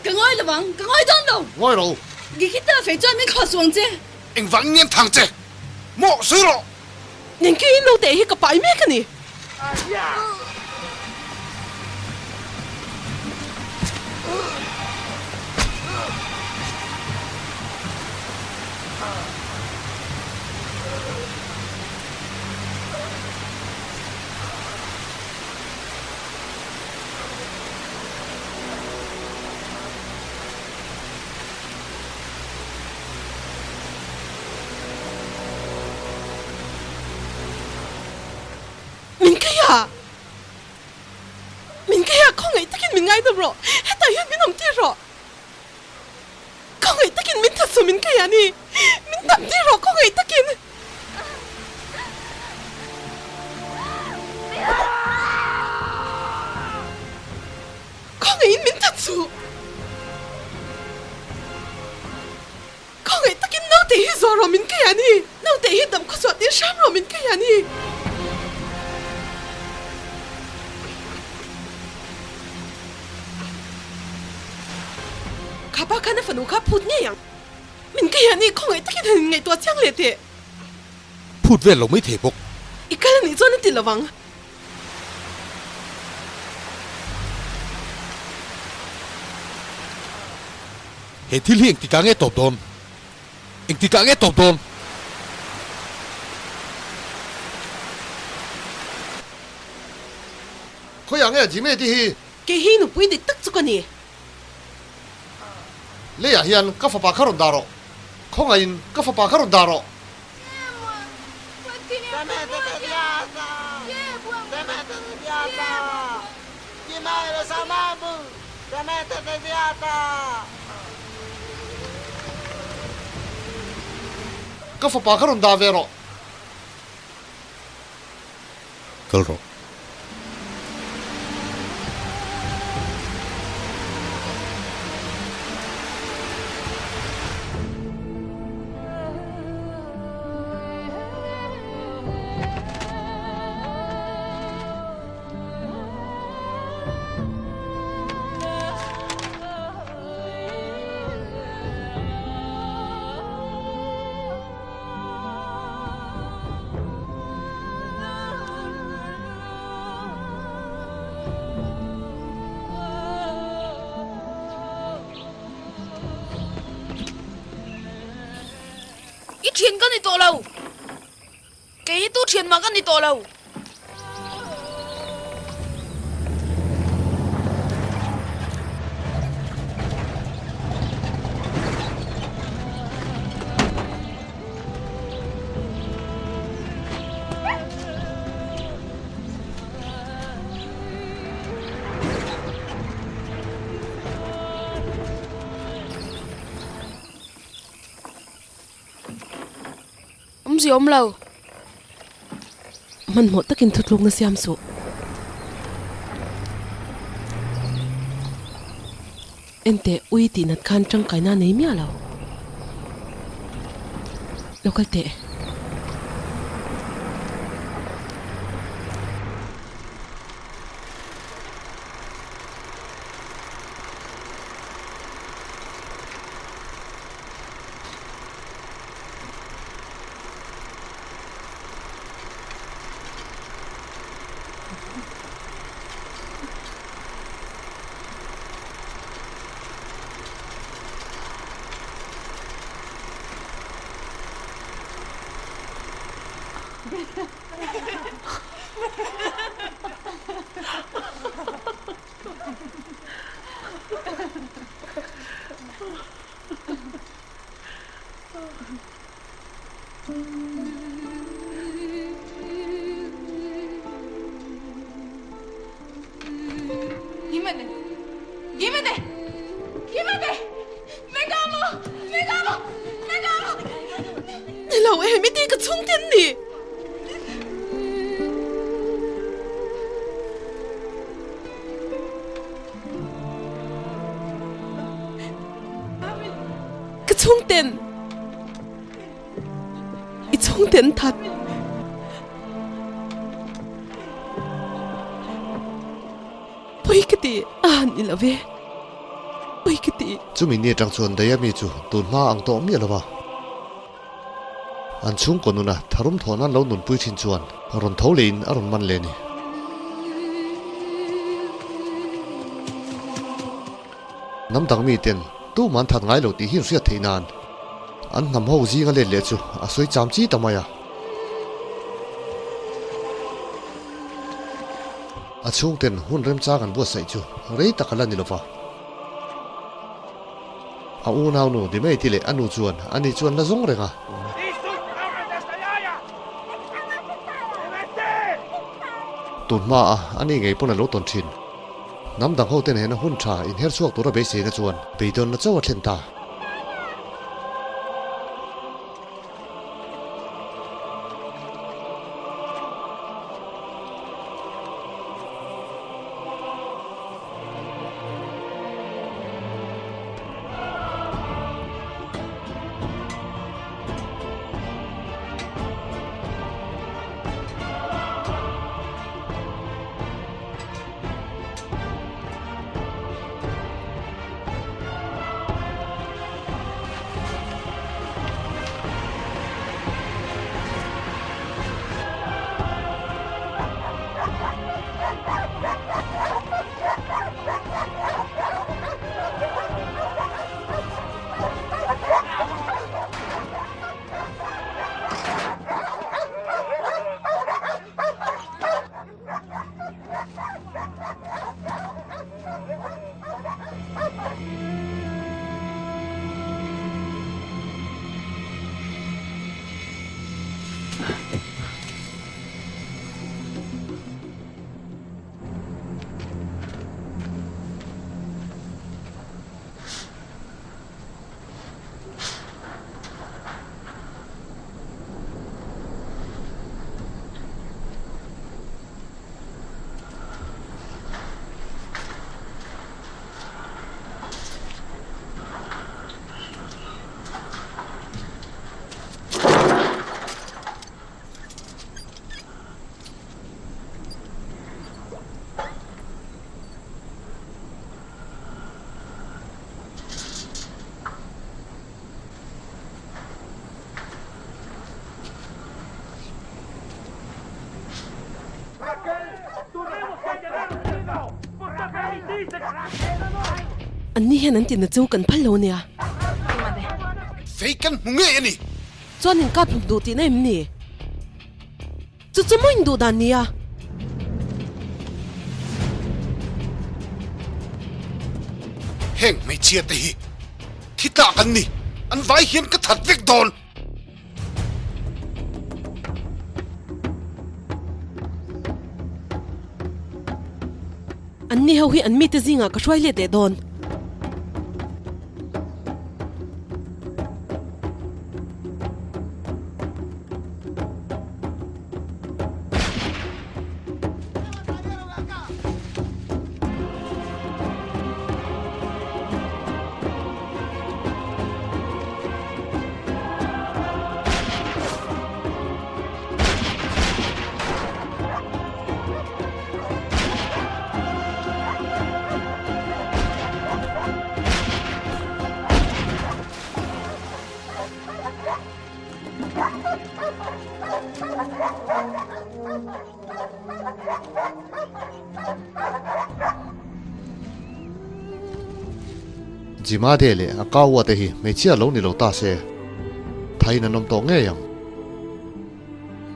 Ka ngawi lo ang, ka ngawi dawn lo. Ngawi rawh u. Gikita fei chuan min khaw suang che. Engvang in ngen thang che? Maw, sawi rawh! Nengki in naute hi ka pai mek a ni. Min kai a! Min kai a, khawngaih takin min ngaidam rawh, hetah hian min awm tir rawh. Khawngaih takin min that suh min kai a ni, min dam tir rawh khawngaih takin. Khawngaihin min that suh. Khawngaih takin naute hi zuar rawh min kai a ni, naute hi dam khawchhuah tir hram rawh min kai a ni. Kha pa khan a fanu kha phut ngei ang. Min kai a ni, khawngaih takin han inngaihtuah chiang leh teh. Phut vel lo mai thei bawk. I kal a nih chuan a ti lo ang. He thil hi engtikah nge tawp dawn? Engtikah nge tawp dawn? Khawiah nge Jimmy tih hi? Kei hi nupui dik tak chu ka ni. Leiah hian ka fapa kha rawn dah rawh. Khawngaihin ka fapa kha rawn dah rawh. Ka fapa kha rawn dah ve rawh. Kal rawh. I thian ka ni tawh lo. Kei hi tu thian mah ka ni tawh lo. Awmzia awm lo. Hmanhmawh takin thutlukna siam suh. Enteh, ui tih nat khan tangkaina a nei miah lo. Lo kal teh. Nilo e, mi ti ka chhung ten ni. Ka chhung ten. I chhung ten that. Pui ka ti a ni lo ve. Pui ka ti. Chumi ni atang chuan Dayami chu tun hma ang tawh miah lo va. An chhungkaw nuna tharum thawh nan lo nunpui thin chuan rawn tho leh in a rawn man leh a ni. Hnam dang mi ten tuman that ngai lo tih hi an hriat theih nan an hnam ho zinga let leh chu a sawi cham chi ta mai a. A chhungten hun remchang an buatsaih chu rei tak a la ni lo va. A unaunu Dimeiti leh a nu chuan ani chu an la zawng reng a. Tun hmaa ani ngei pawn a lo tawn thin. Hnam dang hote nena hun tha inher chhuak tura beiseina chuan beidawnna chauh a thlen ta. An ni hian an tihna chu kan phal lo nia. Fei kan hmu ngei a ni. Chuan in kap hlum duh tihna em ni? Chu chu maw in duh dan nia? Heng hmeichhia te hi thi tlak an ni. An vai hian ka that vek dawn. An ni ho hi an mite zingah ka hruai let leh dawn. Jimade leh a kaua te hi hmeichhia lo ni lo ta se, thaiin an awm tawh ngei ang.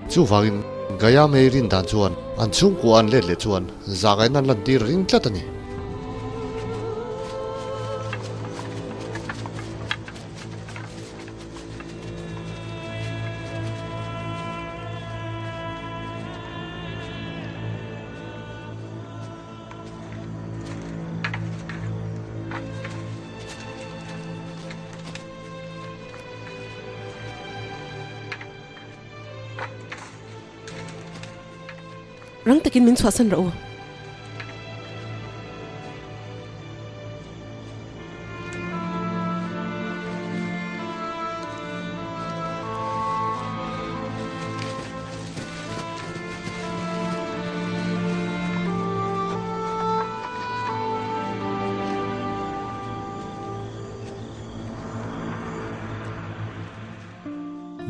Chuvangin Gaya Mei rin dan chuan an chhungkua an let leh chuan zahngaiin an lantir ring tlat a ni. Rang takin min chhuahsan rawh u.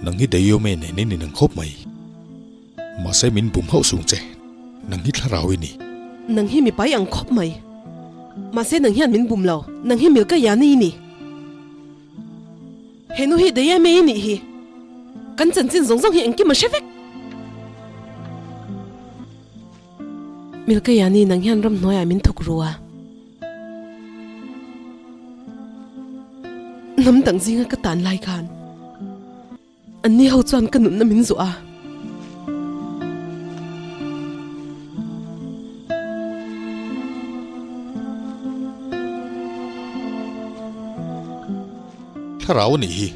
Nang hi Dayome nen in inang khawp mai. Mahse min bum hauh sung che, nang hi thlarau i ni. Nang hi mipa i ang khawp mai. Mahse nang hian min bum lo, nang hi Milka Yani i ni. He nu hi Dayame i nih hi. Kan chanchin zawng zawng hi engkim a hre vek. Milka Yani nang hian ramhnuaiah min thuk ru a. Hnam dang zinga ka tan lai khan anni ho chuan ka nunna min zuah a. Thlarau a nih hi.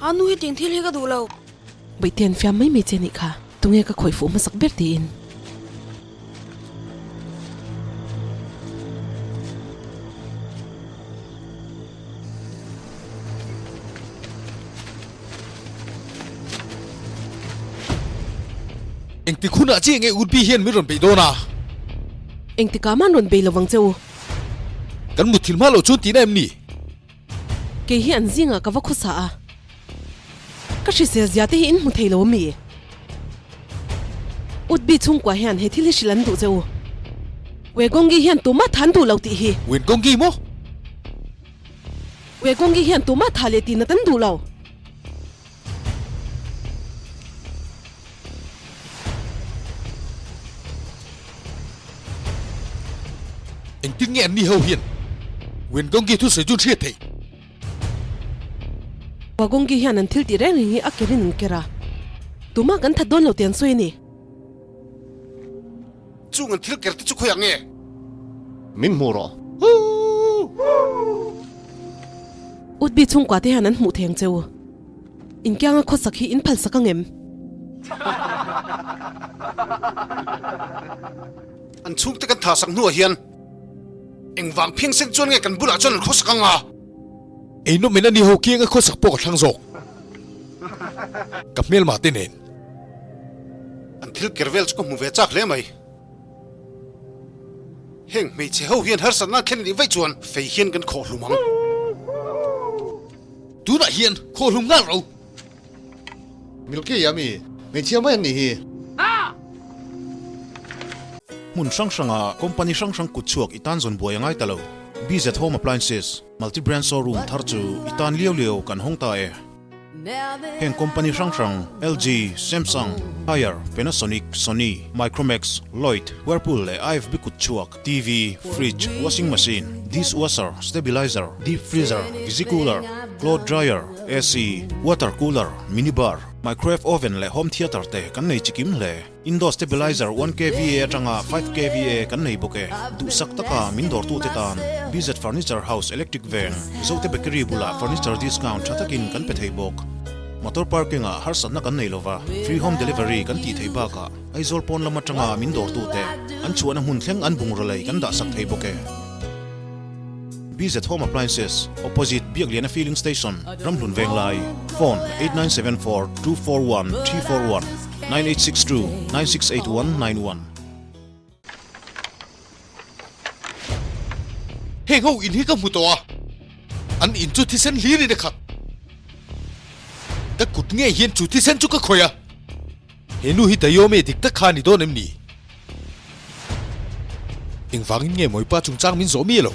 A nu hi ting thil hi ka duh lo. Baihtian fiam mai mai che nih kha, tunge ka khawih fuh hmasak ber tiin. Engtik hunah chiah nge Utbi hian min rawn beih dawn a? Engtikah man rawn bei lovang che u? Kan mutthil hma loh chuan tihna em ni? Kei hi an zingah ka va khawsa a, ka hrisel zia te hi in hmu thei lo ami? Utbi chhungkua hian he thil hi hrilh an duh che u. Wegongi hian tumah tha an duh lo tih hi. Wengongi maw? Wegongi hian tumah tha leh tih nat an duh lo. Engtin nge an ni ho hian Wengongi thusawi chu an hriat theih? Wagongi hian an thil tih reng reng hi a kerin an ker a, tumah kan that dawn lo tih an sawi a ni. Chung an thil ker te chu khawiah nge? Min hmu rawh. Utbi chhungkua te hian an hmuh thei ang che u. Inkianga khawsak hi in phalsak ang em? An chhungte kan thasak hnuah hian engvang phiangsen chuan nge kan bulah chuan an khawsak ang a? Ei nawm in a ni ho kianga khawsak pawh ka thlang zawk. Ka hmelma te nen. An thil ker vel chu ka hmu ve chak hle mai. Heng hmeichhe ho hian harsatna an thlen anih vaih chuan fei hian kan khawhhlum ang. Tunah hian khawhlum nghal ro. Milky a mi hmeichhia mai an nih hi. Hmun hrang hranga company hrang hrang kut chhuak i tan zawn buai a ngai ta lo. BZ Home Appliances Multi Brand Showroom thar chu i tan liau liau kan hawng ta e. Heng company hrang hrang LG, Samsung, Haier, Panasonic, Sony, Micromax, Lloyd, Whirlpool leh IFB kut chhuak TV, Fridge, Washing Machine, Dishwasher, Stabilizer, Deep Freezer, Visi-Cooler, Cloth Dryer, AC, Water Cooler, Mini Bar, Microwave Oven leh Home Theatre te kan nei chikim hle. Indoor Stabilizer 1 kVA atanga 5 kVA kan nei bawk e. Duhsak taka min dawrtute tan BZ Furniture House Electric Veng, Zote Bakery bulah Furniture Discount tha takin kan pe thei bawk. Motor Parking ah harsatna kan nei lova, Free Home Delivery kan tih theih bakah Aizawl pawn lam atanga min dawrtute an chhuahna hmun thleng an bungraw lei kan dahsak thei bawk e. BZ Home Appliances, Opposite Biakliana Filling Station, Ramhlun Venglai, Phone, 8974 241 341, 9862 9681 91. Heng ho in hi ka hmu tawh a, an in chu thisen hlir in a khat. Ka kut ngei hian chu thisen chu ka khawih a, he nu hi Dayome dik tak kha a ni dawn em ni? Engvangin nge Mawipa chungchang min zawh miah lo?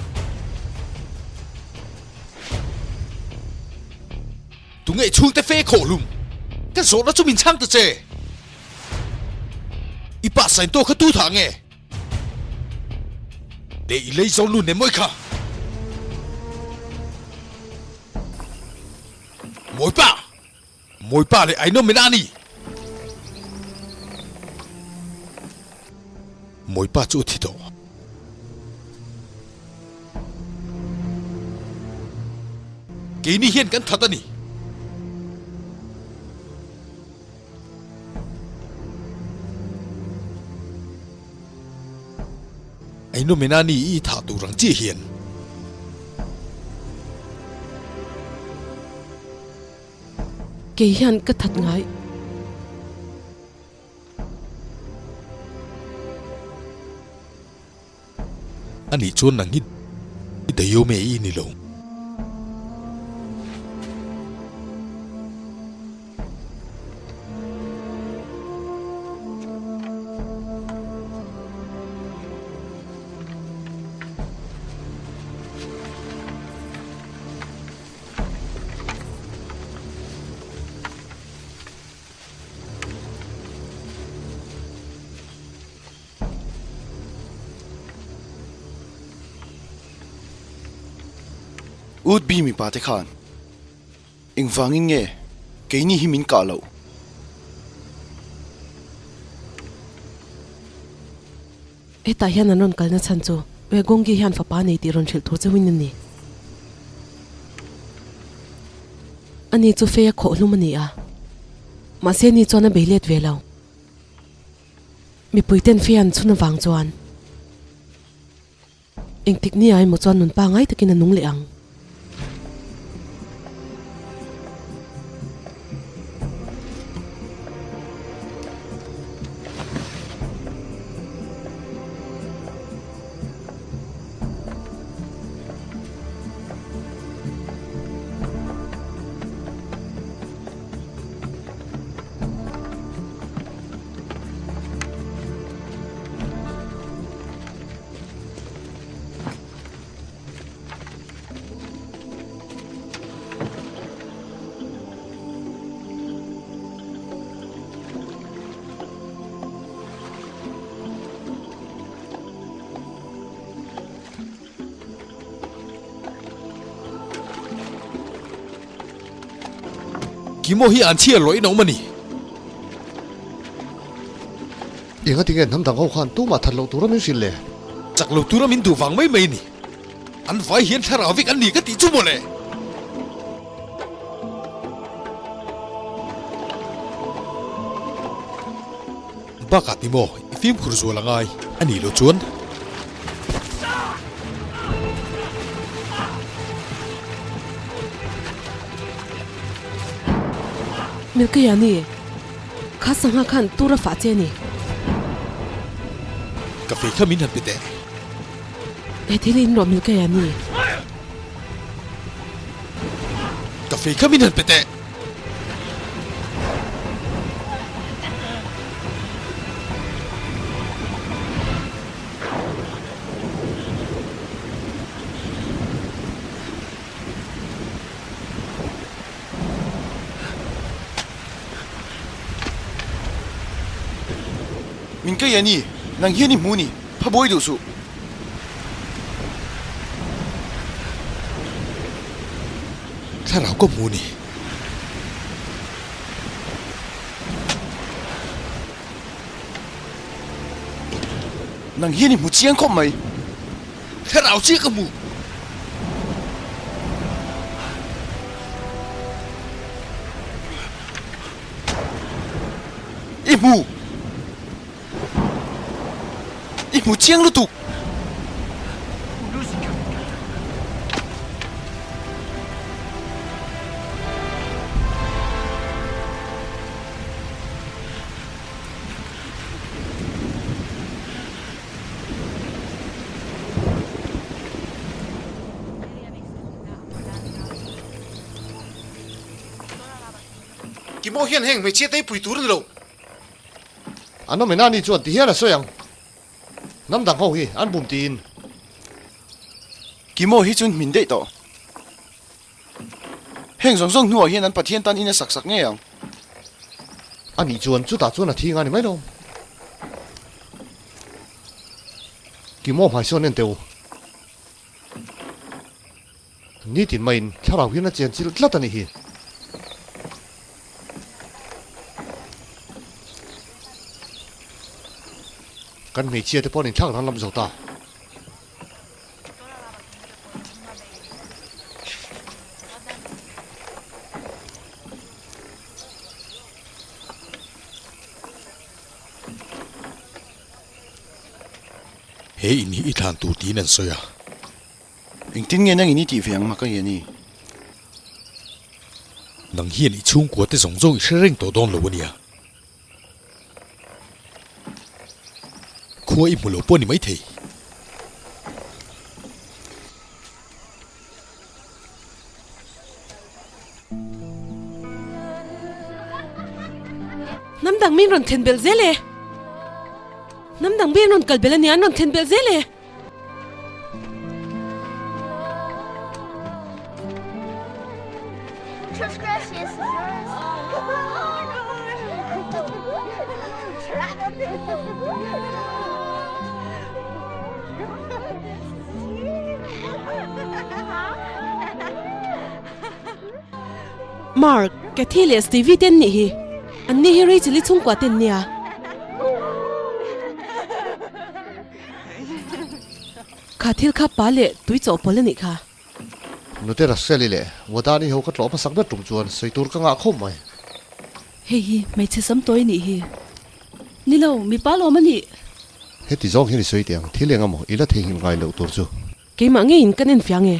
Tunge i chhungte fe khawhhlum? Ka zawhna chu min chhang ta che! I pa saintaw kha tu thah nge? Leh i lei zawn lu nem mawi kha! Mawipa! Mawipa leh Ainomena a ni. Mawipa chu a thi tawh. Keini hian kan that a ni. Ainomena ni i thah tur ang chiah hian. Kei hian ka that ngai. Anih chuan nang hi Dayome i ni lo. Ut bi mipa te khan engvangin nge keini hi min kah loh? Hetah hian an rawn kalna chhan chu Wegongi hian fapa nei tih rawn hrilh tur chauhin a ni. Ani chu fei a khawh hlum a ni a, mahse ni chuan a bei let ve lo. Mipui ten fei an chhun avang chuan engtik ni ah emaw chuan nun pangai takin a nung leh ang. Kimo hi an chhiar loh in a awm a ni. Enga tinge hnam dang ho khan tumah that loh tura min hrilh le? Chak lo tura min duh vang mai mai a ni. An vai hian thlarau vek an ni ka tih chu mawle. Bakah ti maw i fimkhur zual a ngai a nih loh chuan. Milkayani, kha sangha khan tur a fah che a ni. Ka fei kha min han pe teh. He thil in rawh Milkayani. Ka fei kha min han pe teh. Min kai a ni, nang hian i hmu ni, pha buai duh suh. Thlarau ka hmu ni. Nang hian i hmu chiang khawp mai. Thlarau chiah ka hmu. I hmu. I hmu chiang lutuk. Kimo hian heng hmeichhia te hi pui tur a ni lo. An awm ina ni chuan ti hian a sawi ang. Hnam dang ho hi an bum tiin. Kimo hi chuan hmin daih tawh. Heng zawng zawng hnuah hian an Pathian tan in a sak sak ngei ang. Anih chuan chutah chuan a thi nga ni mai lo. Kimo hmai sawn en teh u. Nitin maiin thlarau hian a chen chilh tlat a nih hi. Kan hmeichhia te pawh an inthlak danglam zo ta. He in hi i thlan tur tiin an sawi a. Engtin nge nangin i tih ve ang mak a hi a ni? Nang hian i chhungkua te zawng zawng i hre reng tawh dawn lo a nia. Khua i hmu lo pawh a ni maithei. Hnam dang min rawn thlen belh zel e. Hnam dang mi an rawn kal belh a nia, an rawn thlen belh zel e. Mark, Cathy leh Stevie te an nih hi. An ni hi Rachel-i chhungkua te an nia. Kha thil kha pa leh tui chawhpawlh a nih kha. Nute Russell-i leh Wadani ho ka tlawh hmasak ber tum chuan sawi tur ka ngah khawp mai. Hei hi hmeichhe sam tawi nih hi. Ni lo, mipa lawm a nih. Heti zawng hian i sawi teh ang, thil eng emaw i la theihnghilh ngai loh tur chu. Keimah ngeiin kan enfiah nge?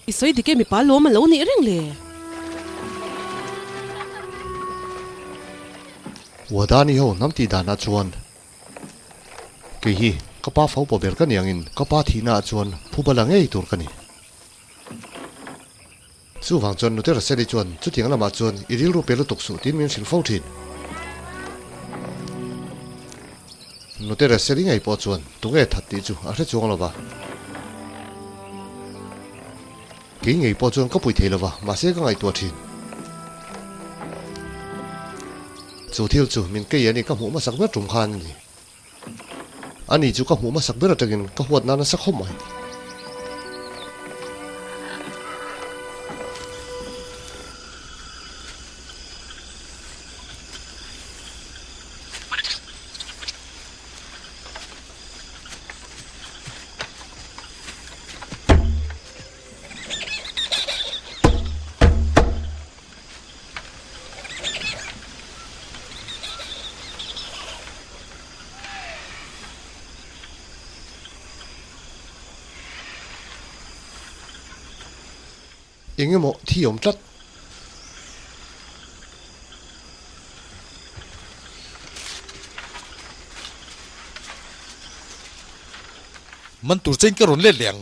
I sawi dik e mipa lawm a lo nih reng le. Wadani ho hnam tih danah chuan kei hi ka pa fo pawh ber ka ni angin ka pa thihnaah chuan phuba la ngei tur ka ni. Chuvang chuan Nute Russell-i chuan chutiang lamah chuan i rilru pe lutuk suh tiin min hrilh fo thin. Nute Russell-i ngei pawh chuan tunge that tih chu a hre chuang lo va. Kei ngei pawh chuan ka pui thei lo va, mahse ka ngaihtuah thin. Chu thil chu min kei a ni ka hmuh hmasak ber tum khan a ni. Ani chu ka hmuh hmasak ber atangin ka huat nan nasa khawp mai. Eng emaw thi awm tlat. Man tur chein ka rawn let leh ang.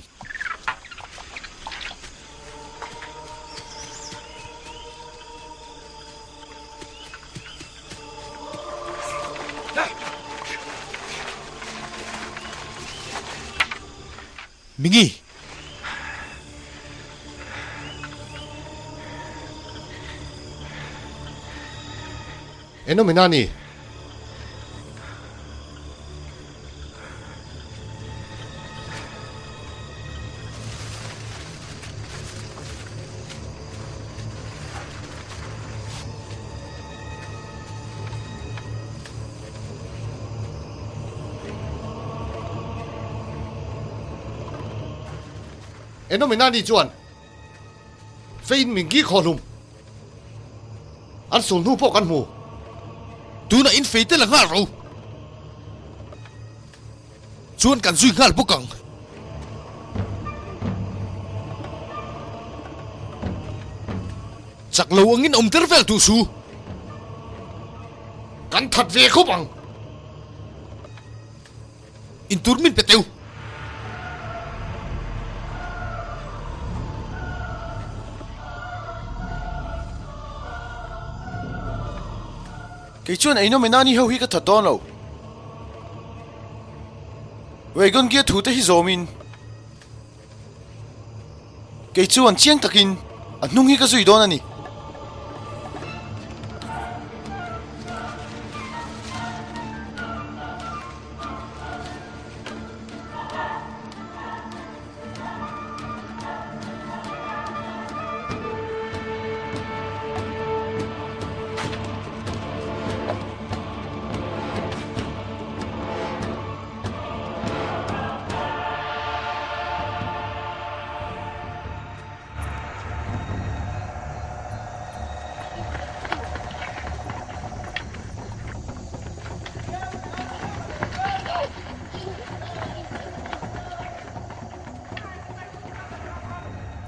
Mingi! Eno mina ni. Eno mina ni chuan Fein min gi khaw hlum. An sul hnu pawh kan hmu. Tunah in fei te la nghal ro. Chuan kan zui nghal bawk ang. Chak lo angin awm ter vel duh su. Kan that ve khawp ang. In tur min pe teu. Kei chuan einawm ina ni ho hi ka that dawn lo. Wagon gear thu te hi zawmin kei chuan chiang takin a hnung hi ka zui dawn a ni.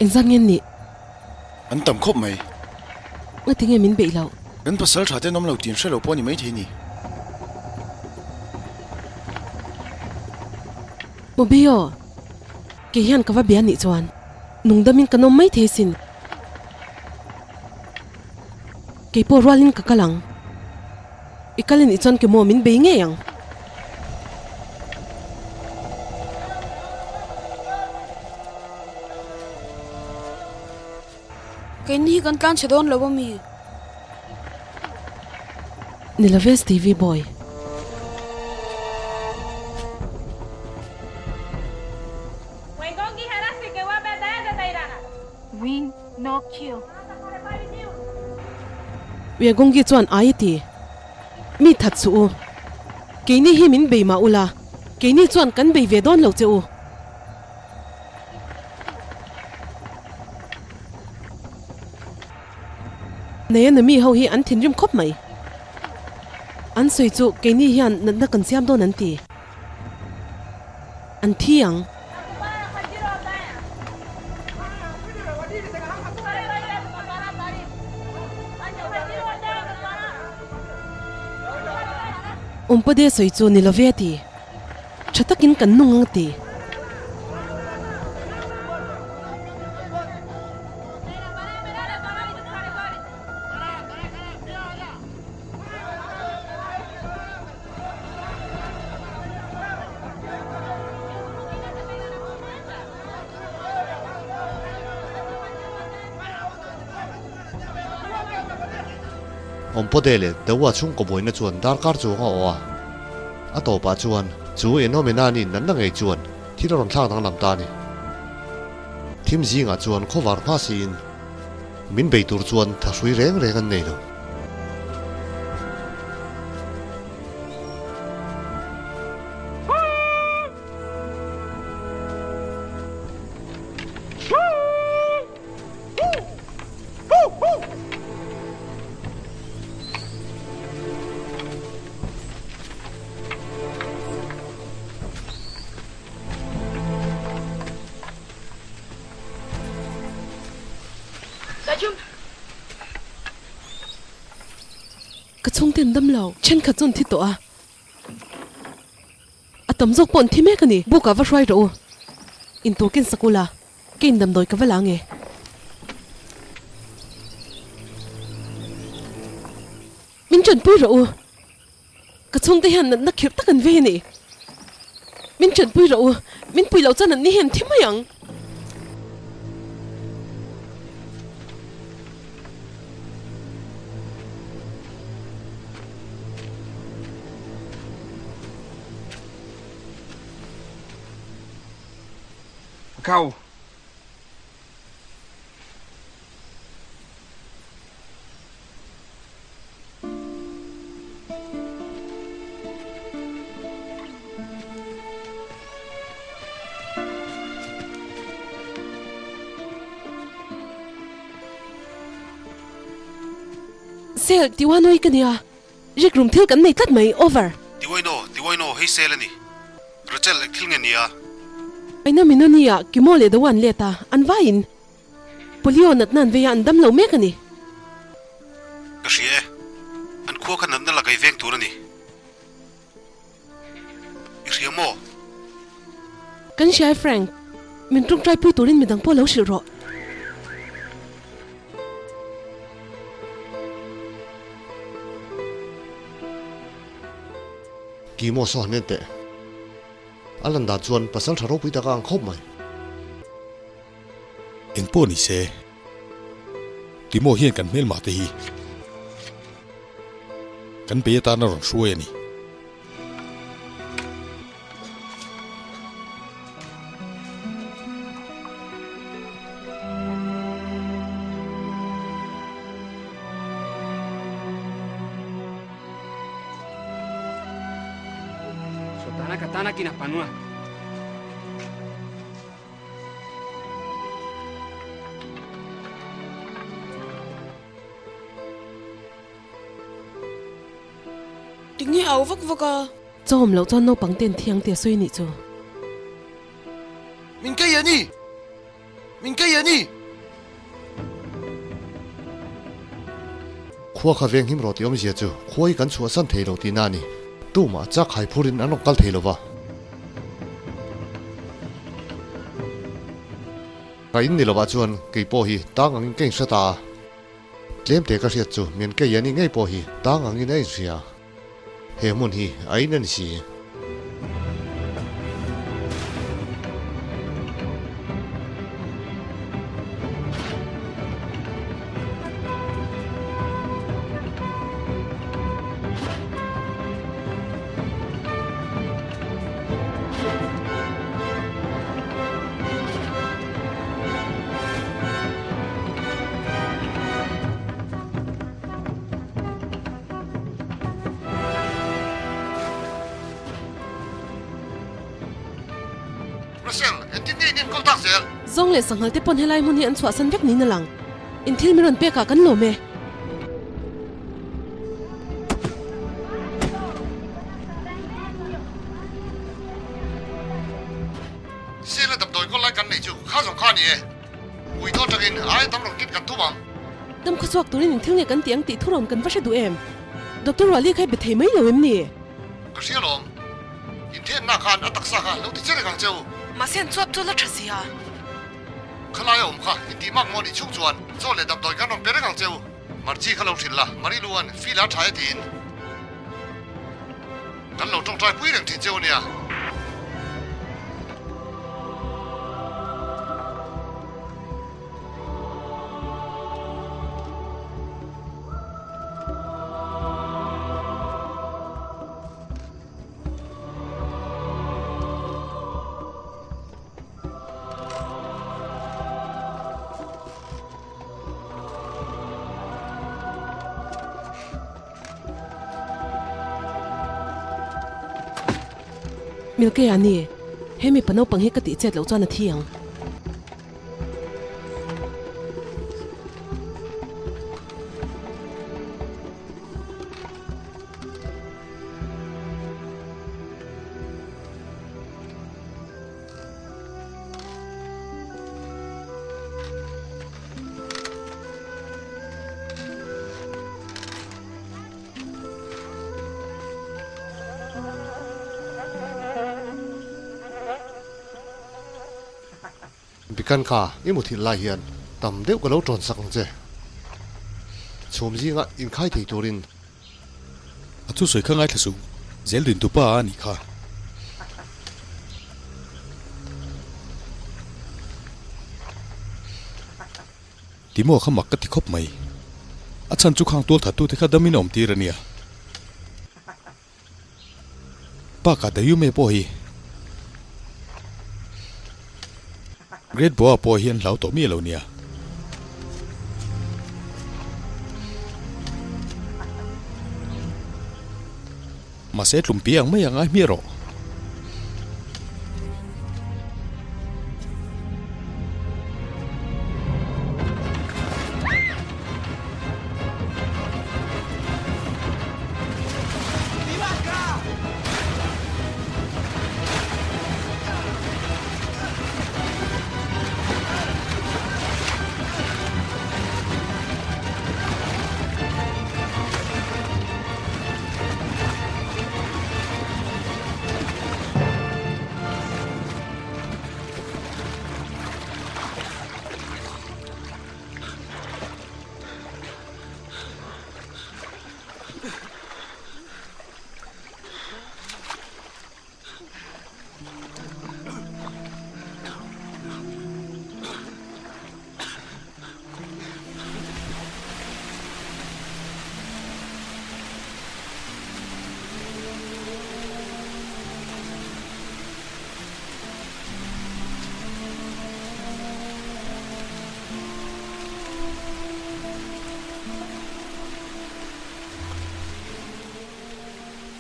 Engzat nge an nih? An tam khawp mai. Ngati nge min beih loh? Kan pasal tha ten awm lo tih an hre lo pawh a ni maithei ni. Mobio, kei hian ka va bia nih chuan nungdamin kan awm maithei sin. Kei pawh rualin ka kal ang. I kal anih chuan ke maw min bei ngei ang. Keini hi kan tlan chhe dawn lo a mi? Ni lo ve Stevie boy. Wegongi chuan ai a ti. Mi that suh u. Keini hi min bei mah ula, keini chuan kan bei ve dawn lo che u. Nei a mi ho hi an thinrim khawp mai. An sawi chu keini hian natna kan siam dawn an ti. An thi ang. Awmpade sawi chu ni love a ti. Tha takin kan nung ang a ti. Awmpawde leh Daua chhungkaw buaina chuan darkar chuang a awh a. A tawpah chuan chu Enomena nih natna ngei chuan thil a rawn thlak danglam ta a ni. Thim zingah chuan khawvar hma siin min bei tur chuan thahrui reng reng an nei lo. Ka chhungte an dam lo, thenkhat chu an thi tawh a. A tam zawk pawh an thi mek a ni. Buk ah va hruai rawh u. Intur ken sak ula, ka in damdawi ka va la ange. Min tanpui rawh u. Ka chhungte hian natna khirh tak an vei a ni. Min tanpui rawh u. Min pui loh chuan an ni hi an thi mai ang. Kau. Sel, Tiwanoi ka nia. Rikrum thil kan nei tlat mai, over. Tiwaino, Tiwaino, hei sel a ni. Rachel, eng thil nge nia? Aina Minoni-ah Kimo leh Dawa an let a, an vaiin Polio natna an vei a, an dam lo mek a ni. Ka hria e, an khua kha natna la kai veng tur a ni. I hria maw? Kan hria e Frank, min tawngtai pui turin midang pawh lo hrilh rawh. Kimo saw han en teh. A lan dan chuan pasal tha ropui taka ang khawp mai. Eng pawh ni se, Kimo hian kan hmelmah te hi kan bei atan a rawn hruai a ni. Tinge au vak vak a. Chaw awm loh chuan naupang ten thiang tia sawi nih chu. Min kei a ni! Min kei a ni! Khua kha veng him rawh tih awmzia chu khua hi kan chhuahsan thei lo tihna a ni. Tumah chak hai phurin an rawn kal thei lo va. Ka in ni lovah chuan kei pawh hi tang angin ka inhre ta a. Tlemte ka hriat chu min kei a ni ngei pawh hi tang angin a inhria. He hmun hi a in a ni si. Russell, engtin nge in enkawl tak zel? Zawng leh sanghal te pawn helai hmun hi an chhuahsan vek niin a lang. In thil min rawn pek ah kan lawm e. Sela damdawi kawl lai kan neih chu kha zawng kha a ni e. Ui dawn tangin aia tam rawn kit kan tum ang. Dam khaw chhuak turin engthil nge kan tih ang tih thu rawn kan va hre duh em? Doctor Ruali kha i be thei mai lo em ni? Ka hria lawm. Inthenna khan a taksa kha lo ti che reng ang che u. Mahse an chuap chu la tha si a. Khalai a awm kha intih mak maw nih chhung chuan chaw leh damdawi kan rawn pe reng ang che u. Marchi kha lo hrilh la, Marilu-a'n feel a tha e tiin kan lo tawngtai pui reng thin che u nia. Milkea ni, he mipa naupang hi ka tih chet loh chuan a thi ang. Bikan kha i muthilh lai hian tam deuh ka lo tawn sak ang che. Chhum zinga inkhai thei turin. A thusawi kha ngaithla suh, Zeldin tupa a nih kha. Timo kha mak ka ti khawp mai. A chhan chu khang tual thattute kha damin a awm tir a nia. Bakah Dayume pawh hi Great Boa pawh hi an hlau tawh miah lo nia. Mahse tlumpi ang mai a ngai hmiah rawh.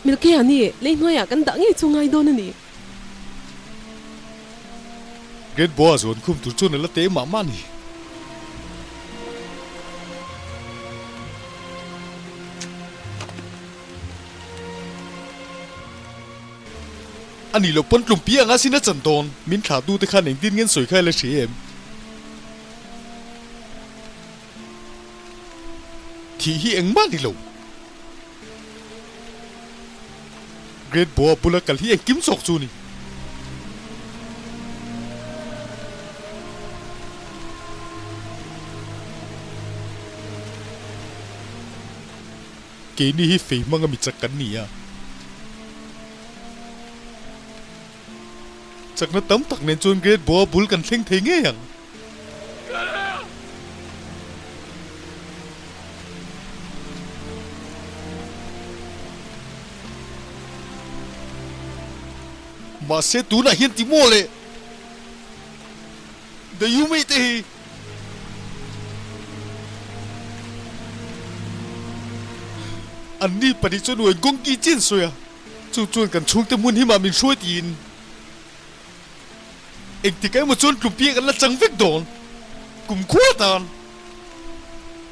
Milky a ni, lei hnuaiah kan dah ngei chu ngai dawn a ni. Great Boa zawn khum tur chuan a la te mah mah a ni. A nih loh pawn tlumpi anga sin a chan dawn. Min thlah tu te khan engtin nge an sawi kha i la hria em? Thih hi engmah ni lo. Great Boa bula kal hi engkim zawk chu ni. Keini hi fei hmanga mi chak kan ni a. Chakna tam tak nen chuan Great Boa bul kan thleng thei ngei ang. Mahse tunah hian ti maw le? Dayumi te hi. Anni pahnih chuan uain kawngki chian sawi a, chu chuan kan chhungte hmun himah min hruai tiin. Engtik emaw chuan tlumpi kan la chang vek dawn, kumkhua tan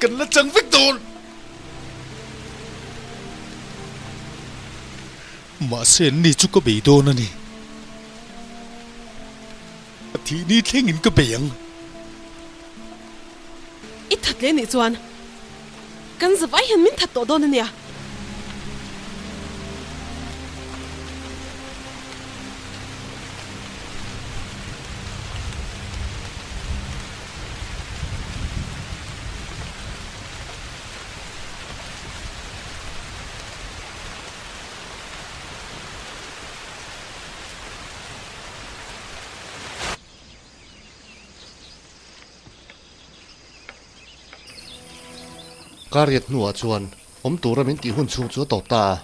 kan la chang vek dawn. Mahse anni chu ka bei dawn a ni. A thih ni thlengin ka bei ang. I that leh nih chuan kan zavai hian min that tawh dawn a nia. Ka riat hnuah chuan awm tura min tih hun chhung chu a tawp ta a,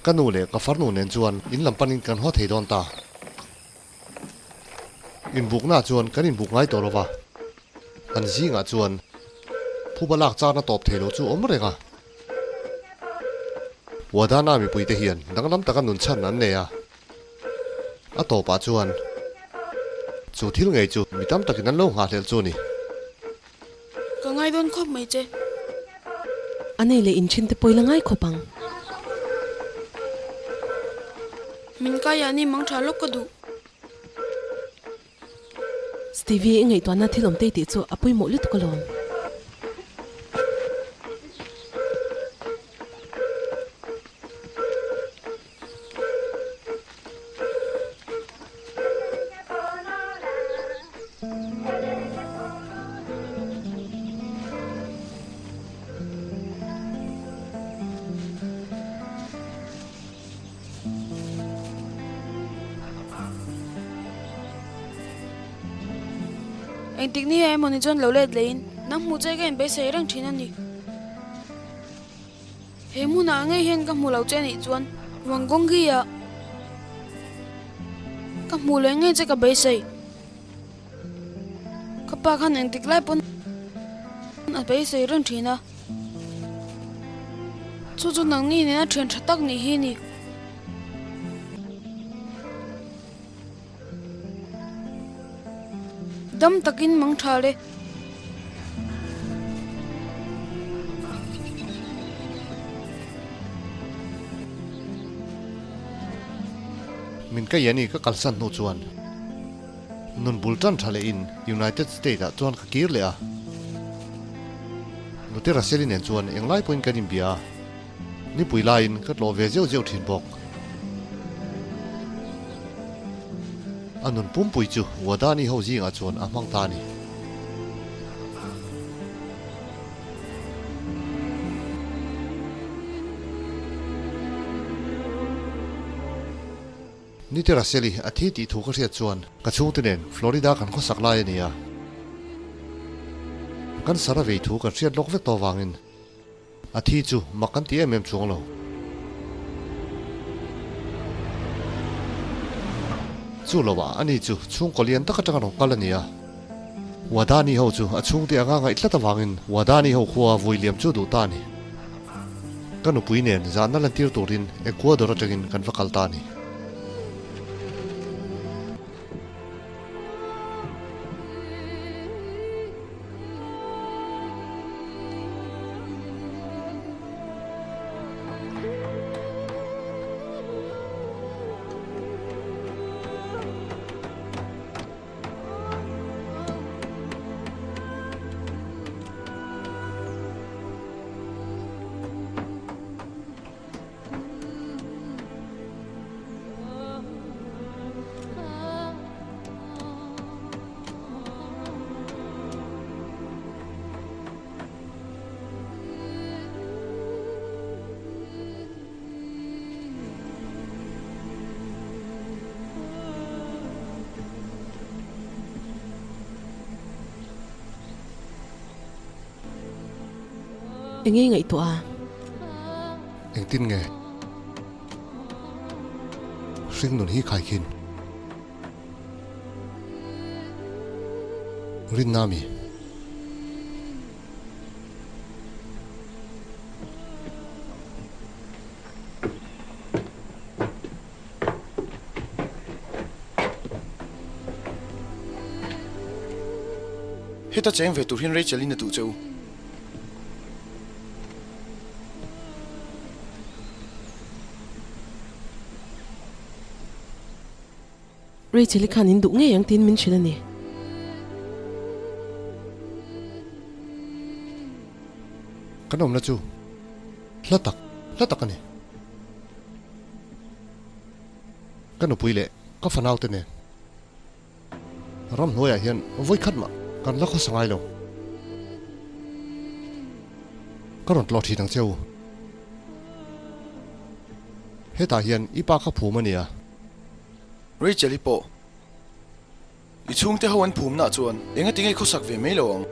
ka nu leh ka farnu nen chuan in lam panin kan haw thei dawn ta. Inbuknaah chuan kan inbuk ngai tawh lo va, an zingah chuan phuba lak chana tawp thei lo chu awm reng a. Wadana mipuite hian danglam taka nun chhan an nei a. A tawpah chuan chu thil ngei chu mi tam takin an lo nghahhlelh chu a ni. Ka ngai dawn khawp mai che. A nei leh inthin te pawh i la ngai khawp ang. Min kai ah ni mang tha lawk ka duh. Stevie i ngaihtuahna thil awm tei tih chu a pawimawh lutuk alawm. Engtik ni ah emawni chuan lo let leiin nang hmuh che ka inbeisei reng thin a ni. He hmunah ngei hian ka hmu lo che anih chuan Wangongi ah ka hmuh leh ngei che ka beisei. Ka pa khan engtik lai pawn a beisei reng thin a. Chu chu nangni nena thian tha tak nih hi a ni. Dam takin mang tha le. Min ka iani ka kalsan hnu chuan nun bul tan tha leh in United State ah chuan ka kir leh a. Nute Russell-i nen chuan englai pawhin kan inbia a. Nipui laiin ka tlawh ve zeuh zeuh thin bawk. A nun pumpui chu Wadani ho zingah chuan a hmang ta a ni. Nite Russell-i a thi tih thu ka hriat chuan ka chhungte nen Florida kan khawsak lai a ni a. Kan sara vei thu kan hriat lawk vek tawh vangin A thi chu mak kan ti em em chuang lo. Chu lovah ani chu chhungkaw lian tak atanga rawn kal a ni a. Wadani ho chu a chhungte anga ngaih tlat avangin Wadani ho khua vui liam chu duh ta a ni. Ka nupui nen zahna lantir turin Ecuador atangin kan va kal ta a ni. Enge i ngaihtuah a? Engtin nge? Hringnun hi khaikhin. Rinna mi. Heta cheng ve tur hian Rachel in a duh che u. Rachel-i khan in duh ngei ang tiin min hrilh a ni. Kan awmna chu hla tak hla tak a ni. Ka nupui leh ka fanaute nen ramhnuaiah hian vawikhat mah kan la khawsa ngai lo. Ka rawn tlawh thin ang che u. Hetah hian i pa kha phum a nia. Rachel-i pawh i chhungte ho an phumna chuan engati nge khawsak ve mai lo ang?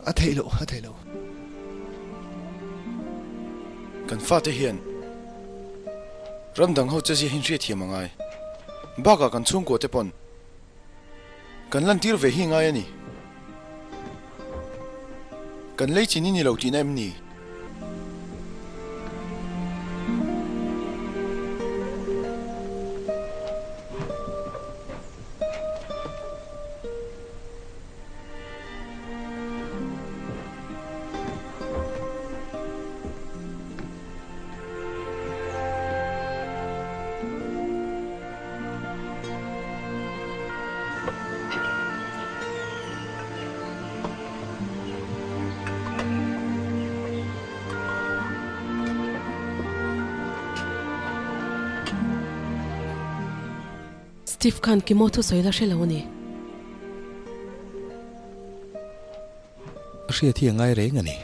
A theih loh, a theih loh. Kan fate hian ram dang ho che zia hi hriatthiam a ngai. Bakah kan chhungkua te pawn Kan lantir ve hi ngai a ni. Kan lei chin i ni lo tihna em ni? Steve khan Kimo thusawi la hre lo a ni. A hriat hi a ngai reng a ni.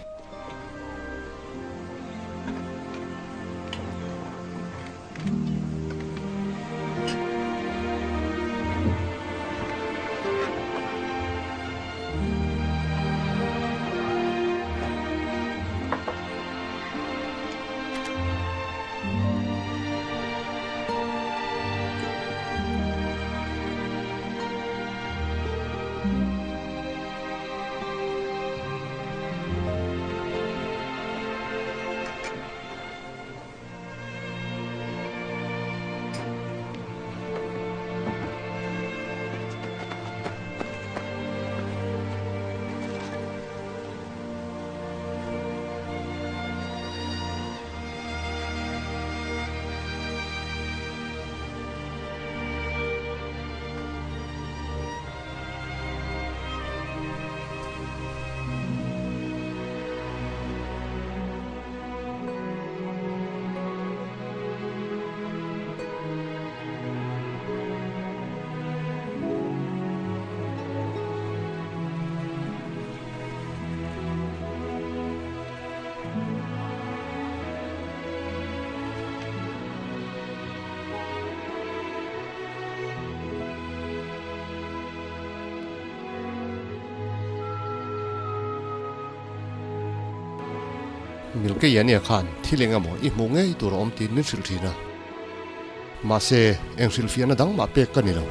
Milkei ania khan thil eng emaw i hmuh ngei tur a awm tiin min hrilh thin a. Mahse, eng hrilhfiahna dang mah pek ka ni lo.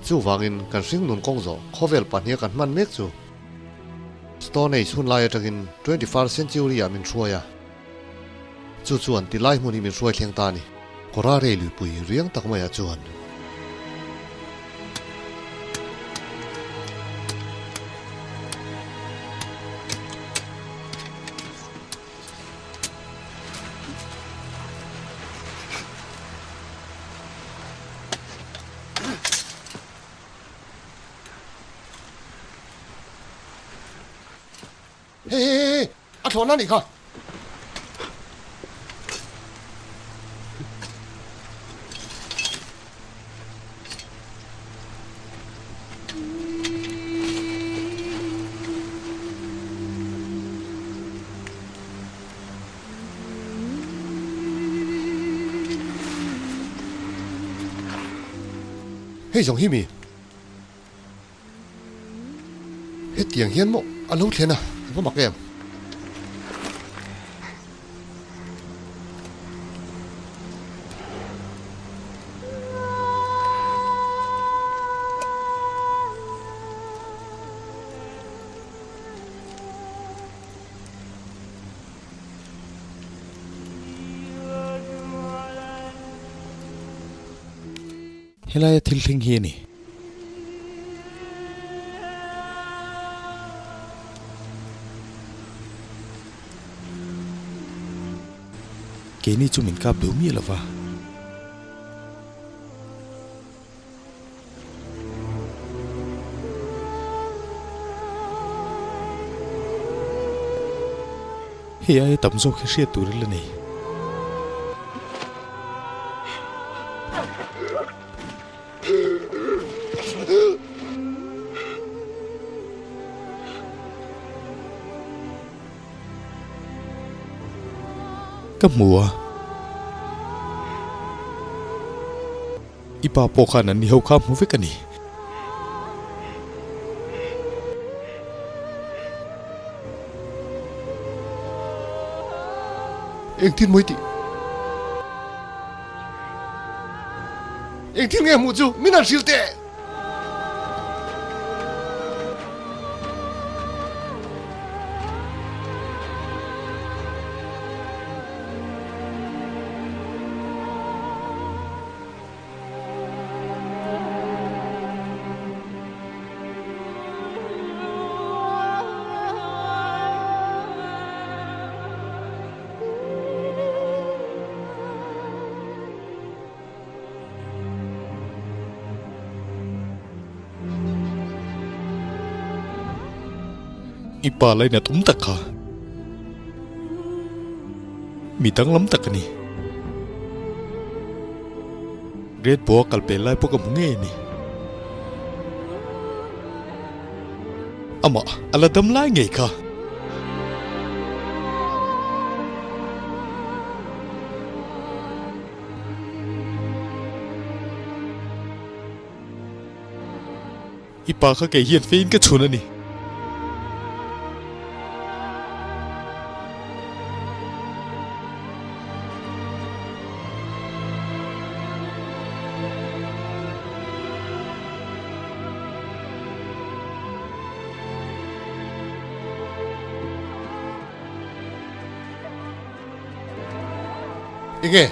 Chuvangin kan hringnun kawng zawh khawvel pahniha kan hman mek chu Stone Age hun lai atangin 21st century ah min hruai a. Chu chuan ti lai hmun hi min hruai thleng ta a ni. Kawra rei luipui riang tak maiah chuan. Hei hei hei hei, a thlawhna a nih kha. Hei zawng hi mi? Hetiang hian maw a lo thlen a, a va mak em? Helaia thil thleng hi a ni. Keini chu min kap duh miah lova. Hei aia tam zawk hi hriat tur ila nei. Ka hmu a. I pa pawh khan an ni ho kha hmu vek a ni. Engtin mawi tih? Engtin nge hmuh chu min han hrilh teh? I pa lainat awm tak kha mi danglam tak a ni. Great Boa kal pel lai pawh ka hmu ngei a ni. Amah a la dam lai ngei kha. I pa kha kei hian feiin ka chhun a ni. Enge?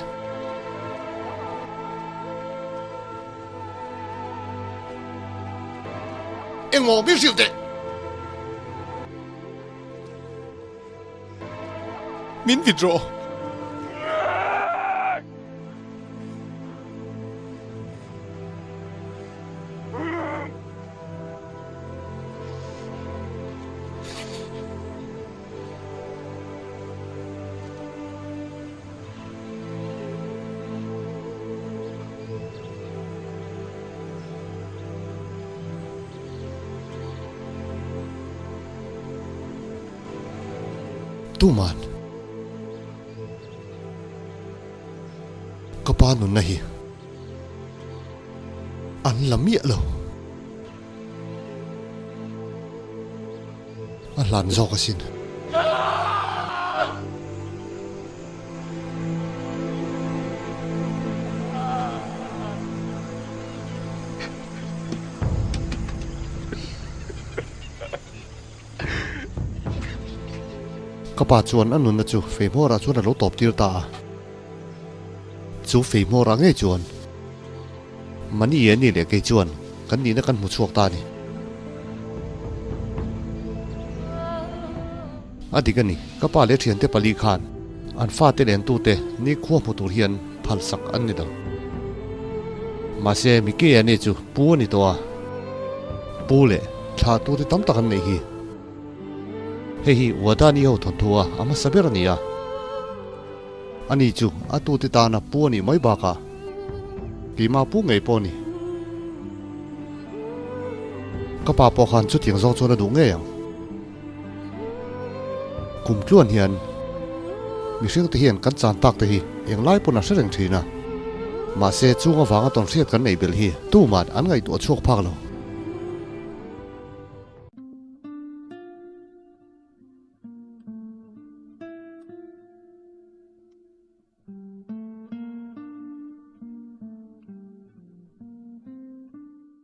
Engmaw min hrilh teh? Min vit rawh. Tuman ka pa nunna hi an la miah lo. A hlan zawk asin. Ka pa chuan a nunna chu feihmawrah chuan a lo tawp tir ta a. Chu feihmawrah ngei chuan Mani a ni leh kei chuan kan nihna kan hmu chhuak ta a ni. A dik a ni, ka pa leh thiante pali khan an fate leh an tute nikhua hmu tur hian phalsak an ni lo. Mahse, Mickey-a ni chu pu a ni tawh a, pu leh thla tute tam tak an neih hi. Hei hi Wadani ho thawnthu a a hmasa ber a ni a. Ani chu a tute tana pu a nih mai bakah keimah pu ngei pawh a ni. Ka pa pawh khan chutiang zawng chuan a duh ngei ang. Kum tluan hian mihring te hian kan chan tak te hi englai pawn a hre reng thin a. Mahse, chung avanga tawnhriat kan neih belh hi tuman an ngaihtuah chhuak phak lo.